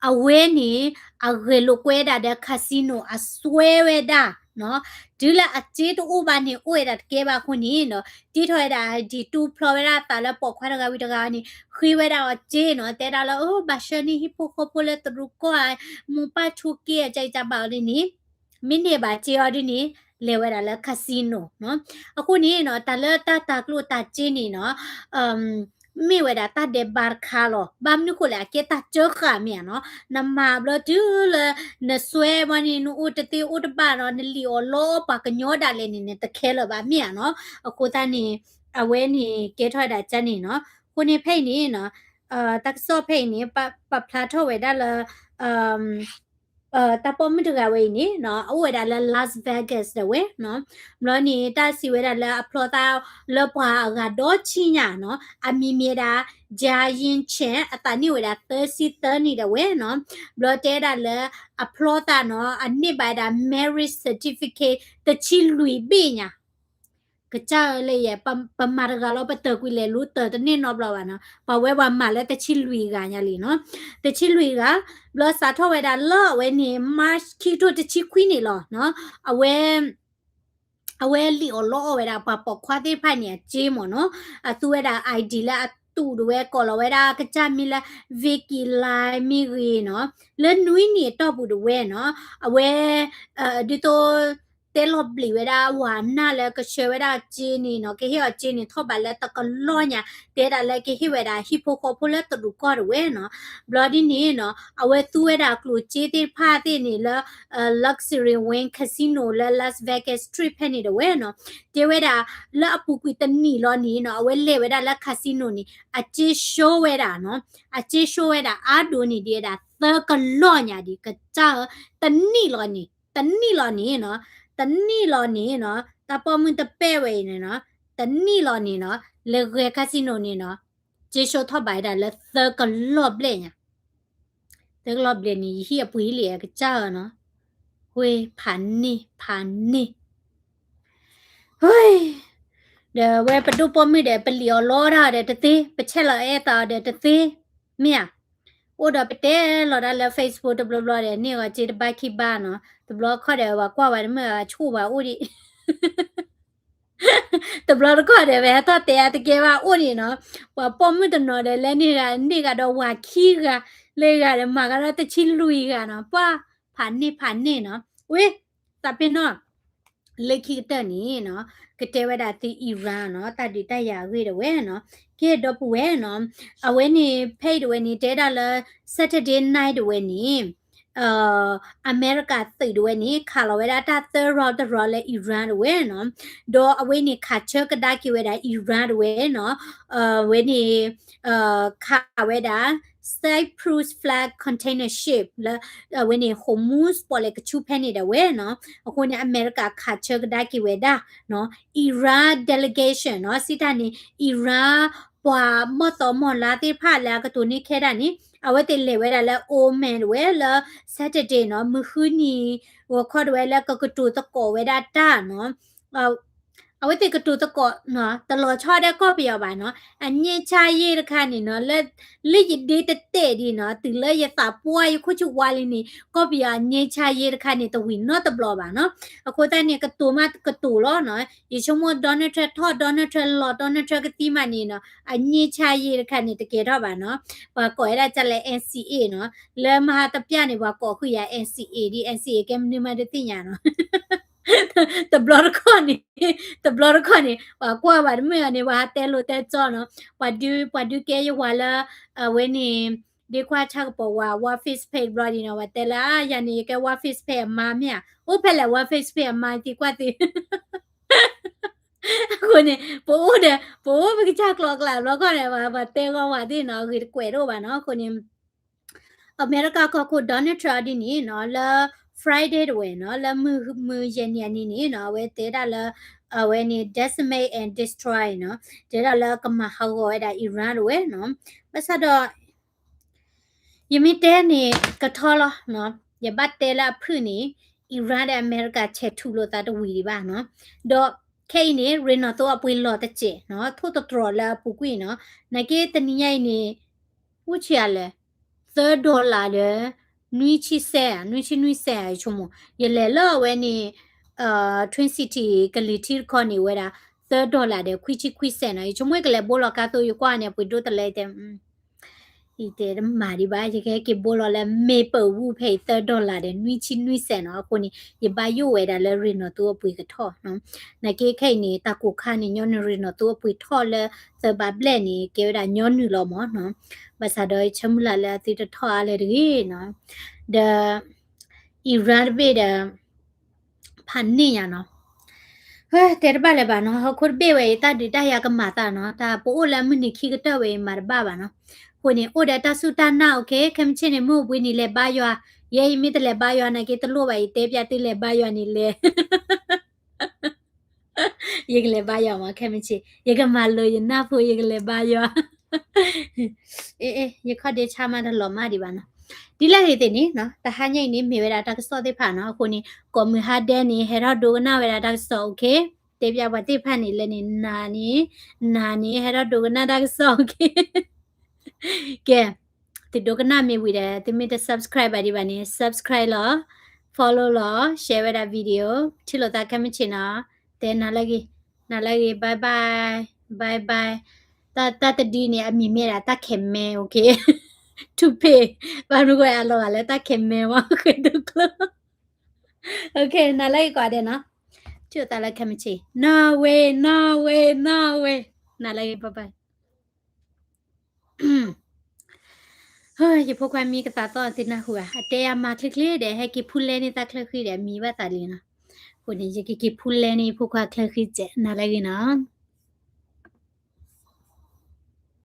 အဝဲန့ၣ် အဂဲၤလိာ်ကွဲဒၣ်ဒီး casino အစွဲဝဲဒၣ်နီၤ, တုၤလၢအစ့တအိၣ်ဘၣ်န့ၣ် အိၣ်ဝဲဒၣ်တကဲဘၣ်အဃိန့ၣ်နီၤ, တ့ထီၣ်ဝဲဒၣ် idea တူၢ်ဖျီဝဲဒၣ်အသးလၢပိာ်ခွါတဂၤဝံၤတဂၤန့ၣ် ဃ့ဝဲဒၣ်အီၤစ့နီၤ, တဲဒၣ်လၢ အိ ဘၣ်ဆှၢန့ၢ်ဟံၣ်ဖိဃီဖိလၢတရူးကီၢ်ဧါ, မိၢ်ပၢ်ဆိးက့အကစၢ်အံၤဘၣ်အီၤဒ်န့ၣ် မ့ၢ်န့ၢ်ဘၣ်စ့အီၤဒ်န့ၣ် လဲၤဝဲဒၣ်လၢ casino နီၤ. အဃိန့ၣ်နီၤ တၢ်လၢတၢ်တၤကျိၣ်တၤစ့န့ၣ်နီၤ မ့ၢ်ဝဲဒၣ်တၢ်ဒဲးဘးတခါလီၤ. ဘၣ်မနုၤဃိလဲၣ် အကဲတၢ်စၢဃာ်မ့ၢ်ဧါနီၤ, နမၤဘျီတုၤလၢ နစွဲဘၣ်န့ၣ် နအိၣ်တသ့အိၣ်တဘၣ်နီၤ, နလံၣ်အီၣ်လီအီၣ်ပှၤကညီဒၣ်လဲာ်န့ၣ် နတခဲလၢာ်ဘၣ်မ့ၢ်ဧါနီၤ. အဃိသတးန့ၣ် အဝဲန့ၣ်ကဲထီၣ်ဝဲဒၣ်ကၢ်န့ၣ်နီၤ. အဃိန့ၣ်ဖဲအံၤန့ၣ်နီၤ တၢ်ကစီၣ်ဖဲအံၤန့ၣ် ပာ်ဖျါထီၣ်ဝဲဒၣ်လၢ တၢ်ပိာ်မုၣ်တဂၤဝဲအံၤန့ၣ်နီၤ အအိၣ်ဝဲဒၣ်လၢ Las Vegas ဒၣ်ဝဲနီၤ. ဘျီန့ၣ် တၢ်စံးဝဲဒၣ်လၢအဖျီသးလၢပှၤအဂၤဒီဆံညါနီၤ, အမံၤမ့ၢ်ဒၣ် Jia Ying Chen အသးနံၣ်ဝဲဒၣ်သၢဆံသၢနံၣ်ဒၣ်ဝဲနီၤ. ဘျီတဲဒၣ်လၢ အဖျီသးနီၤ အန့ၢ်ဘၣ်ဝဲဒၣ် marriage certificate တဆံလွံၢ်ဘ့ၣ်ညါ ကစၢ်ဧၢလၢယဲ ပမၤတဂၤလီၤ ပတၢၢ်ကွံာ်လဲၤလူတၢၢ်တန့ၢ်နီတဘျီဘၣ်နီၤ, ပှၤဝဲပှၤမၤလၢတဆံလွံၢ်ဂၤညါလံနီၤ, တဆံလွံၢ်ဂၤ, ဘျီစးထီၣ်ဝဲဒၣ်လၢအဝဲန့ၣ် March ခံကထိတဆံခွံန့ၣ်လီၤနီၤ, အဝဲ အဝဲလံၣ်အီၣ်လီအီၣ်ဝဲဒၣ်ပှၤပိာ်ခွါသ့ၣ်တဖၣ်န့ၣ် အစ့မ့ၢ်နီၤ, အသူဝဲဒၣ် ID လၢအတူးဒၣ်ဝဲ ကိးလီၤဝဲဒၣ်ကစၢ်မံၤလၢ Vicky Lai မ့ၢ်ဂ့ၤနီၤ, လၢနွံနံၣ်အတီၢ်ပူၤဒၣ်ဝဲနီၤ, အဝဲ ဒ်သိး တဲလီၤဘျံးဝဲဒၣ်ဝၤနၢ်လၢကဆှၢဝဲဒၣ်စ့န့ၣ်နီၤ, ကဟ့ၣ်အီၤစ့န့ၣ် ထီၣ်ဘးလၢတကလီၢ်ညါ, တဲဒၣ်လၢကဟ့ၣ်ဝဲဒၣ်ဟံၣ်ဖိဃီဖိလၢတရူးကီၢ်ဒၣ်ဝဲနီၤ. ဘျီဒ်န့ၣ်နီၤ အဝဲသူဝဲဒၣ်ကျိၣ်စ့သ့ၣ်တဖၣ်သ့ၣ်န့ၣ်လၢ Luxury Wing Casino လၢ Las Vegas Strip ဖဲန့ၣ်ဒၣ်ဝဲနီၤ, တဲဝဲဒၣ် လၢအပူၤကွံာ်တနံၣ်လီၤန့ၣ်နီၤ အဝဲလဲၤဝဲဒၣ်လၢ casino န့ၣ် အစ့ show ဝဲဒၣ်နီၤ, အစ့ show ဝဲဒၣ်အါဒိၣ်န့ၣ်ဒ်ဝဲဒၣ်သၢကလီၢ်ညါဒံး ကစၢ်ဧၢ, တနံၣ်လီၤန့ၣ် တနံၣ်လီၤန့ၣ်နီၤ, တနံၣ်လီၤန့ၣ်နီၤ တၢ်ပိာ်မုၣ်တပဲာ်ဝဲအံၤန့ၣ်နီၤ, တနံၣ်လီၤန့ၣ်နီၤ လဲၤဂဲၤ casino န့ၣ်နီၤ, စ့ show ထီၣ်ဘးဝဲဒၣ်လၢသၢကလီၢ်ဘျဲၣ်ညါ, သၢကလီၢ်ဘျဲၣ်န့ၣ် ယဟံၣ်အပှ့ၤလံ ကစၢ်ဧၢနီၤ, ဝ့ၢ်ဖးန့ၢ်ဖးန့ၢ် ဒီးဝဲပဒိၣ်ပိာ်မုၣ်ဒီး ပလံၣ်အီၣ်လီတၢ်အီၤဒီးတသ့, ပဆဲးလီၤအဲၣ်သးအီၤဒီးတသ့, မ့ၢ်ဧါ, အိၣ်ဒီးပတဲလီၤတၢ်လၢ Facebook တဘျီဘျီဒီး န့ၢ်ဂီၤစ့တဘၣ်ခံဘၣ်နီၤ, တဘျီခီၣ်ဒီး ပှၤကွၢ်ဝဲတမုာ် အဆိၣ်ဝဲအိၣ်ဒံး တဘျီတခီၣ်ဒီး ပဟဲထီၣ်တဲအါတကဲဘၣ်အိၣ်ဒံးနီၤ, ပှၤပိာ်မုၣ်တနီၤဒီး လဲၤန့ၢ်ဂၤန့ၢ်ဂၤဒီးဝၤခံဂၤ, လၢဂၤဒီးမၤဂၤဒီးတဆံလွံၢ်ဂၤနီၤ, ပှၤဖးန့ၢ်ဖးန့ၢ်နီၤ, ဝ့ၢ် သးပ့ၤနီၣ် လၢခံကတၢၢ်န့ၣ်နီၤ, ကတဲဝဲဒၣ်သု Iran နီၤ, တၢ်ဒုးတၢ်ယၤအဂ့ၢ်ဒၣ်ဝဲနီၤ, ကဲဒီပုၢ်ဝဲၢ်နီၤ, အဝဲန့ၣ် ဖဲအံၤဒၣ်ဝဲန့ၣ် တဲဒၣ်လၢ Saturday night ဒၣ်ဝဲန့ၣ် အမဲရကၤသုးဒၣ်ဝဲန့ၣ် ခးလီၤဝဲဒၣ်တၢ်သၢရီတရီလၢ Iran ဒၣ်ဝဲနီၤ, ဒီးအဝဲန့ၣ် ခးဆၢကဒါက့ၤဝဲဒၣ် Iran ဒၣ်ဝဲနီၤ, အဝဲန့ၣ် ခးဝဲဒၣ် Cyprus flag container ship လၢ အဝဲန့ၣ် Hormuz ပီၣ်လဲၣ်ကဆူဖဲန့ၣ်ဒၣ်ဝဲနီၤ, အဃိန့ၣ် အမဲရကၤခးဆၢကဒါက့ၤဝဲဒၣ် Iran delegation နီၤ, စံးတၢ်န့ၣ် Iran ပှၤမီၢ်သီမီၢ်လါသ့ၣ်တဖၣ်လၢအကတိၤန့ၢ်ခဲဒၣ်န့ၣ် အဝဲသ့ၣ်လဲၤဝဲဒၣ်လၢ Oman ဒၣ်ဝဲလၢ Saturday နီၤ, မုၢ်ဃုနံၤ ဂီၤခီဒၣ်ဝဲလၢကကတိၤသကိးဝဲဒၣ်တၢ်နီၤ, အဝဲသ့ၣ်ကတိၤသကိးနီၤ, တလီၤဆီဒီးကီၢ်ပယီၤဘၣ်နီၤ, အငြိမ်းချမ်းရေး တခါန့ၣ်နီၤ, လၢ လၢယဒ့တတဲာ်ဒံးနီၤ, တုၤလၢယသးပှၢ်ယခိၣ်ဆူၣ်ဝါလံန့ၣ် ကီၢ်ပယီၤအငြိမ်းချမ်းရေး တခါန့ၣ် တဝံၤနီတဘျီဘၣ်နီၤ, အဃိသတးန့ၣ် ကတိၤမးကတိၤလီၤနီၤ, ယဆိကမိၣ် Donald Trump ထီၣ် Donald Trump လီၤ Donald Trump ကသံမးန့ၣ်နီၤ, အငြိမ်းချမ်းရေး တခါန့ၣ် တကဲထီၣ်ဘၣ်နီၤ, ပှၤကိးဝဲဒၣ်ကလဲၣ် NCA နီၤ, လၢမဟါတပျၢ်န့ၣ် ပှၤကိးဃုာ်ယၤ NCA ဒ် NCA ကဲမနုၤမးတသ့ၣ်ညါနီၤ တဘျီတခီၣ်န့ၣ်, တဘျီတခီၣ်န့ၣ် ပှၤကွၢ်ဘၣ်တမုာ်န့ၣ် ပှၤဟးတဲလိာ်တဲကၠီနီၤ, ပှၤဒု ပှၤဒုးကဲယဝၤလၢ အဝဲန့ၣ် ဒ့ခွါဆၣ်ကပီၤဝၤ ဝါ Facebook ဘျီဒံးနီၤ, ပှၤတဲလၢ ယၤန့ၣ် ယကဲဝါ Facebook အမါမ့ၢ်ဧါ, အိၣ်ဖဲလဲၣ် ဝါ Facebook အမါသံကွၢ်သ့ အဃိန့ၣ် ပအိၣ်ဒီး ပအိၣ်ပကစၢ်ကျီကျးဘျီခီန့ၣ် ပှၤတဲဂီၢ်ဝၤသ့ၣ်နီၤ, အဂ့ၢ်တကွဲးတအိၣ်ဘၣ်နီၤ, အဃိန့ၣ် အမဲရကၤကီၢ်ခိၣ် Donald Trump ဒ်န့ၣ်နီၤ လၢ Friday တဝဲနီၤ လၢမုၢ် မုၢ်ယဲၢ်နံၤအနံၤန့ၣ်နီၤ အဝဲတဲဒၣ်လၢ အဝဲန့ၣ် decimate and destroy နီၤ တဲဒၣ်လၢကမၤဟးဂီၤဝဲဒၣ် Iran တဝဲနီၤ ဘၣ်ဆၣ်ဒီး ယမ့ၢ်တဲန့ၣ်ကထီလီၤနီၤ ယဘၣ်တဲလၢအဖုၣ်န့ၣ် Iran ဒီးအမဲရကၤဆဲးထူးလိာ်သးတဝံၤဒံးဘၣ်နီၤ ဒီးခဲအံၤန့ၣ် ရ့ၣ်နီၣ်သိအပှ့ၤလီၢ်တစဲးနီၤ ထိၣ်သတြီၤလၢအပူၤကွံာ်နီၤ နာ်က့တနံၤညါအံၤန့ၣ် အိၣ်ဆံးအါလဲၣ် သၢ dollar ဒီး နွံဆံစဲး နွံဆံနွံစဲး ယဆိကမိၣ် ယလဲၤလၢအဝဲန့ၣ် Twin City ကလံၤထံတခီန့ၣ်ဝဲဒၣ် သၢ dollar ဒီးခွံဆံခွံစဲးနီၤ ယဆိကမိၣ်ကလဲၤဘိလီၤကါသိယကွၢ်န့ၣ် အပှ့ၤဒိၣ်တလဲတဲ ယတဲတမၤဒံးဘၣ် ယကဟဲက့ၤဘိလီၤလၢ Maplewood ဖဲအံၤ သၢ dollar ဒီး နွံဆံနွံစဲးနီၤ အဃိန့ၣ် ယဘၣ်ယိၣ်ဝဲဒၣ်လၢရ့ၣ်နီၣ်သိအပှ့ၤကထီၣ်နီၤ နာ်က့ခဲအံၤန့ၣ် တၢ်ကိၢ်ခါန့ၣ် ညီနုၢ်ရ့ၣ်နီၣ်သိအပှ့ၤထီၣ်လၢသၢဘးဘျဲၣ်န့ၣ် ကဲဝဲဒၣ်ညီနုၢ်လီၤမၢ်နီၤ ဘၣ်ဆၣ်ဒီးယဆၢမုၢ်လၢ်လၢအသုတထီၣ်အါလၢတဂ့ၤနီၤ ဒီး Iran တဘ့ၣ်ဒီး ဖးန့ၢ်ညါနီၤ တဲတဘၣ်လၢၤဘၣ်နီၤ ဟီၣ်ခိၣ်တဘ့ၣ်ဝဲအံၤ တၢ်ဒုးတၢ်ယၤကမၤသးနီၤ တၢ်ပအိၣ်လၢအမုၢ်နံၤခံကတၢၢ်ဝဲအံၤမၤတဘၣ်ဘၣ်နီၤ အဃိန့ၣ် အိၣ်ဒီးတၢ်စူၢ်တၢ်နာ် okay ခဲမုၢ်ဆ့ၣ်န့ၣ် မုၢ်အိၣ်ဘှံးနံၤလဲၤဘါယွၤ ယဲယမ့ၢ်တလဲၤဘါယွၤနာ်က့တလိၣ်ဘၣ် ယတဲပျးသုလဲၤဘါယွၤန့ၣ်လဲၤ ယကလဲၤဘါယွၤမး ခဲမုၢ်ဆ့ၣ် ယကမၤလိာ်ယနၢ်ဖိ ယကလဲၤဘါယွၤ အ့ အ့ ယခီၣ်ဒ့ဆါမး တလီၤမၢ်ဒံးဘၣ်နီၤ ဒ်လဲၣ်ဂ့ၤသ့ၣ်န့ၣ်နီၤ တဟါညါအံၤန့ၣ် မ့ၢ်ဝဲဒၣ်တၢ်ကစီၣ်သ့ၣ်တဖၣ်နီၤ အဃိန့ၣ် ကိးမုၢ်ဟါဒဲးန့ၣ် ဟဲထီၣ်ဒိကနၣ်ဝဲဒၣ်တၢ်ကစီၣ် okay တဲပျးပှၤသ့ၣ်တဖၣ်န့ၣ် လၢန့ၣ် နၤန့ၣ် နၤန့ၣ် ဟဲထီၣ်ဒိကနၣ်တၢ်ကစီၣ် okay ကဲ သုဒိကနၣ်မ့ၢ်ဝံၤဒီး သုမ့ၢ်တ subscribe ဘၣ်ဒံးဘၣ်န့ၣ် subscribe လီၤ follow လီၤ share ဝဲဒၣ် video ထံၣ်လိာ်သးခဲမုၢ်ဆ့ၣ်နီၤ တဲနၤလၢဂ့ၤ နၤလၢဂ့ၤ bye bye bye bye တၢ်တဒုန့ၣ် အမံၤမ့ၢ်ဒၣ်တၢ်ခဲမဲ okay ထူၣ်ဖ့ၣ် ဘၣ်မနုၤဃိအလီၤဂာ်လၢတၢ်ခဲမဲဝဲ ဃဲဒိၣ်ကျိ okay နၤလၢဂ့ၤကိးဂၤဒဲးနီၤ ထံၣ်လိာ်သးလၢခဲမုၢ်ဆ့ၣ် နီၢ်ဝ့ နီၢ်ဝ့ နီၢ်ဝ့ နၤလၢဂ့ၤ bye bye ယဖိခွါမံကသးသီၣ်သုနၢ်ဟူဧါ အတဲယၤမၤချ့ချ့ဒီး ဟဲက့ၤဖူလဲန့ၢ်တၢ်ချၢဃံဒီး အမံဘၣ်သးလံနီၤ အဃိန့ၣ် ယကက့ၤဖူလဲန့ၢ်ယဖိခွါချၢဃံစဲး နၤလၢဂ့ၤနီၤ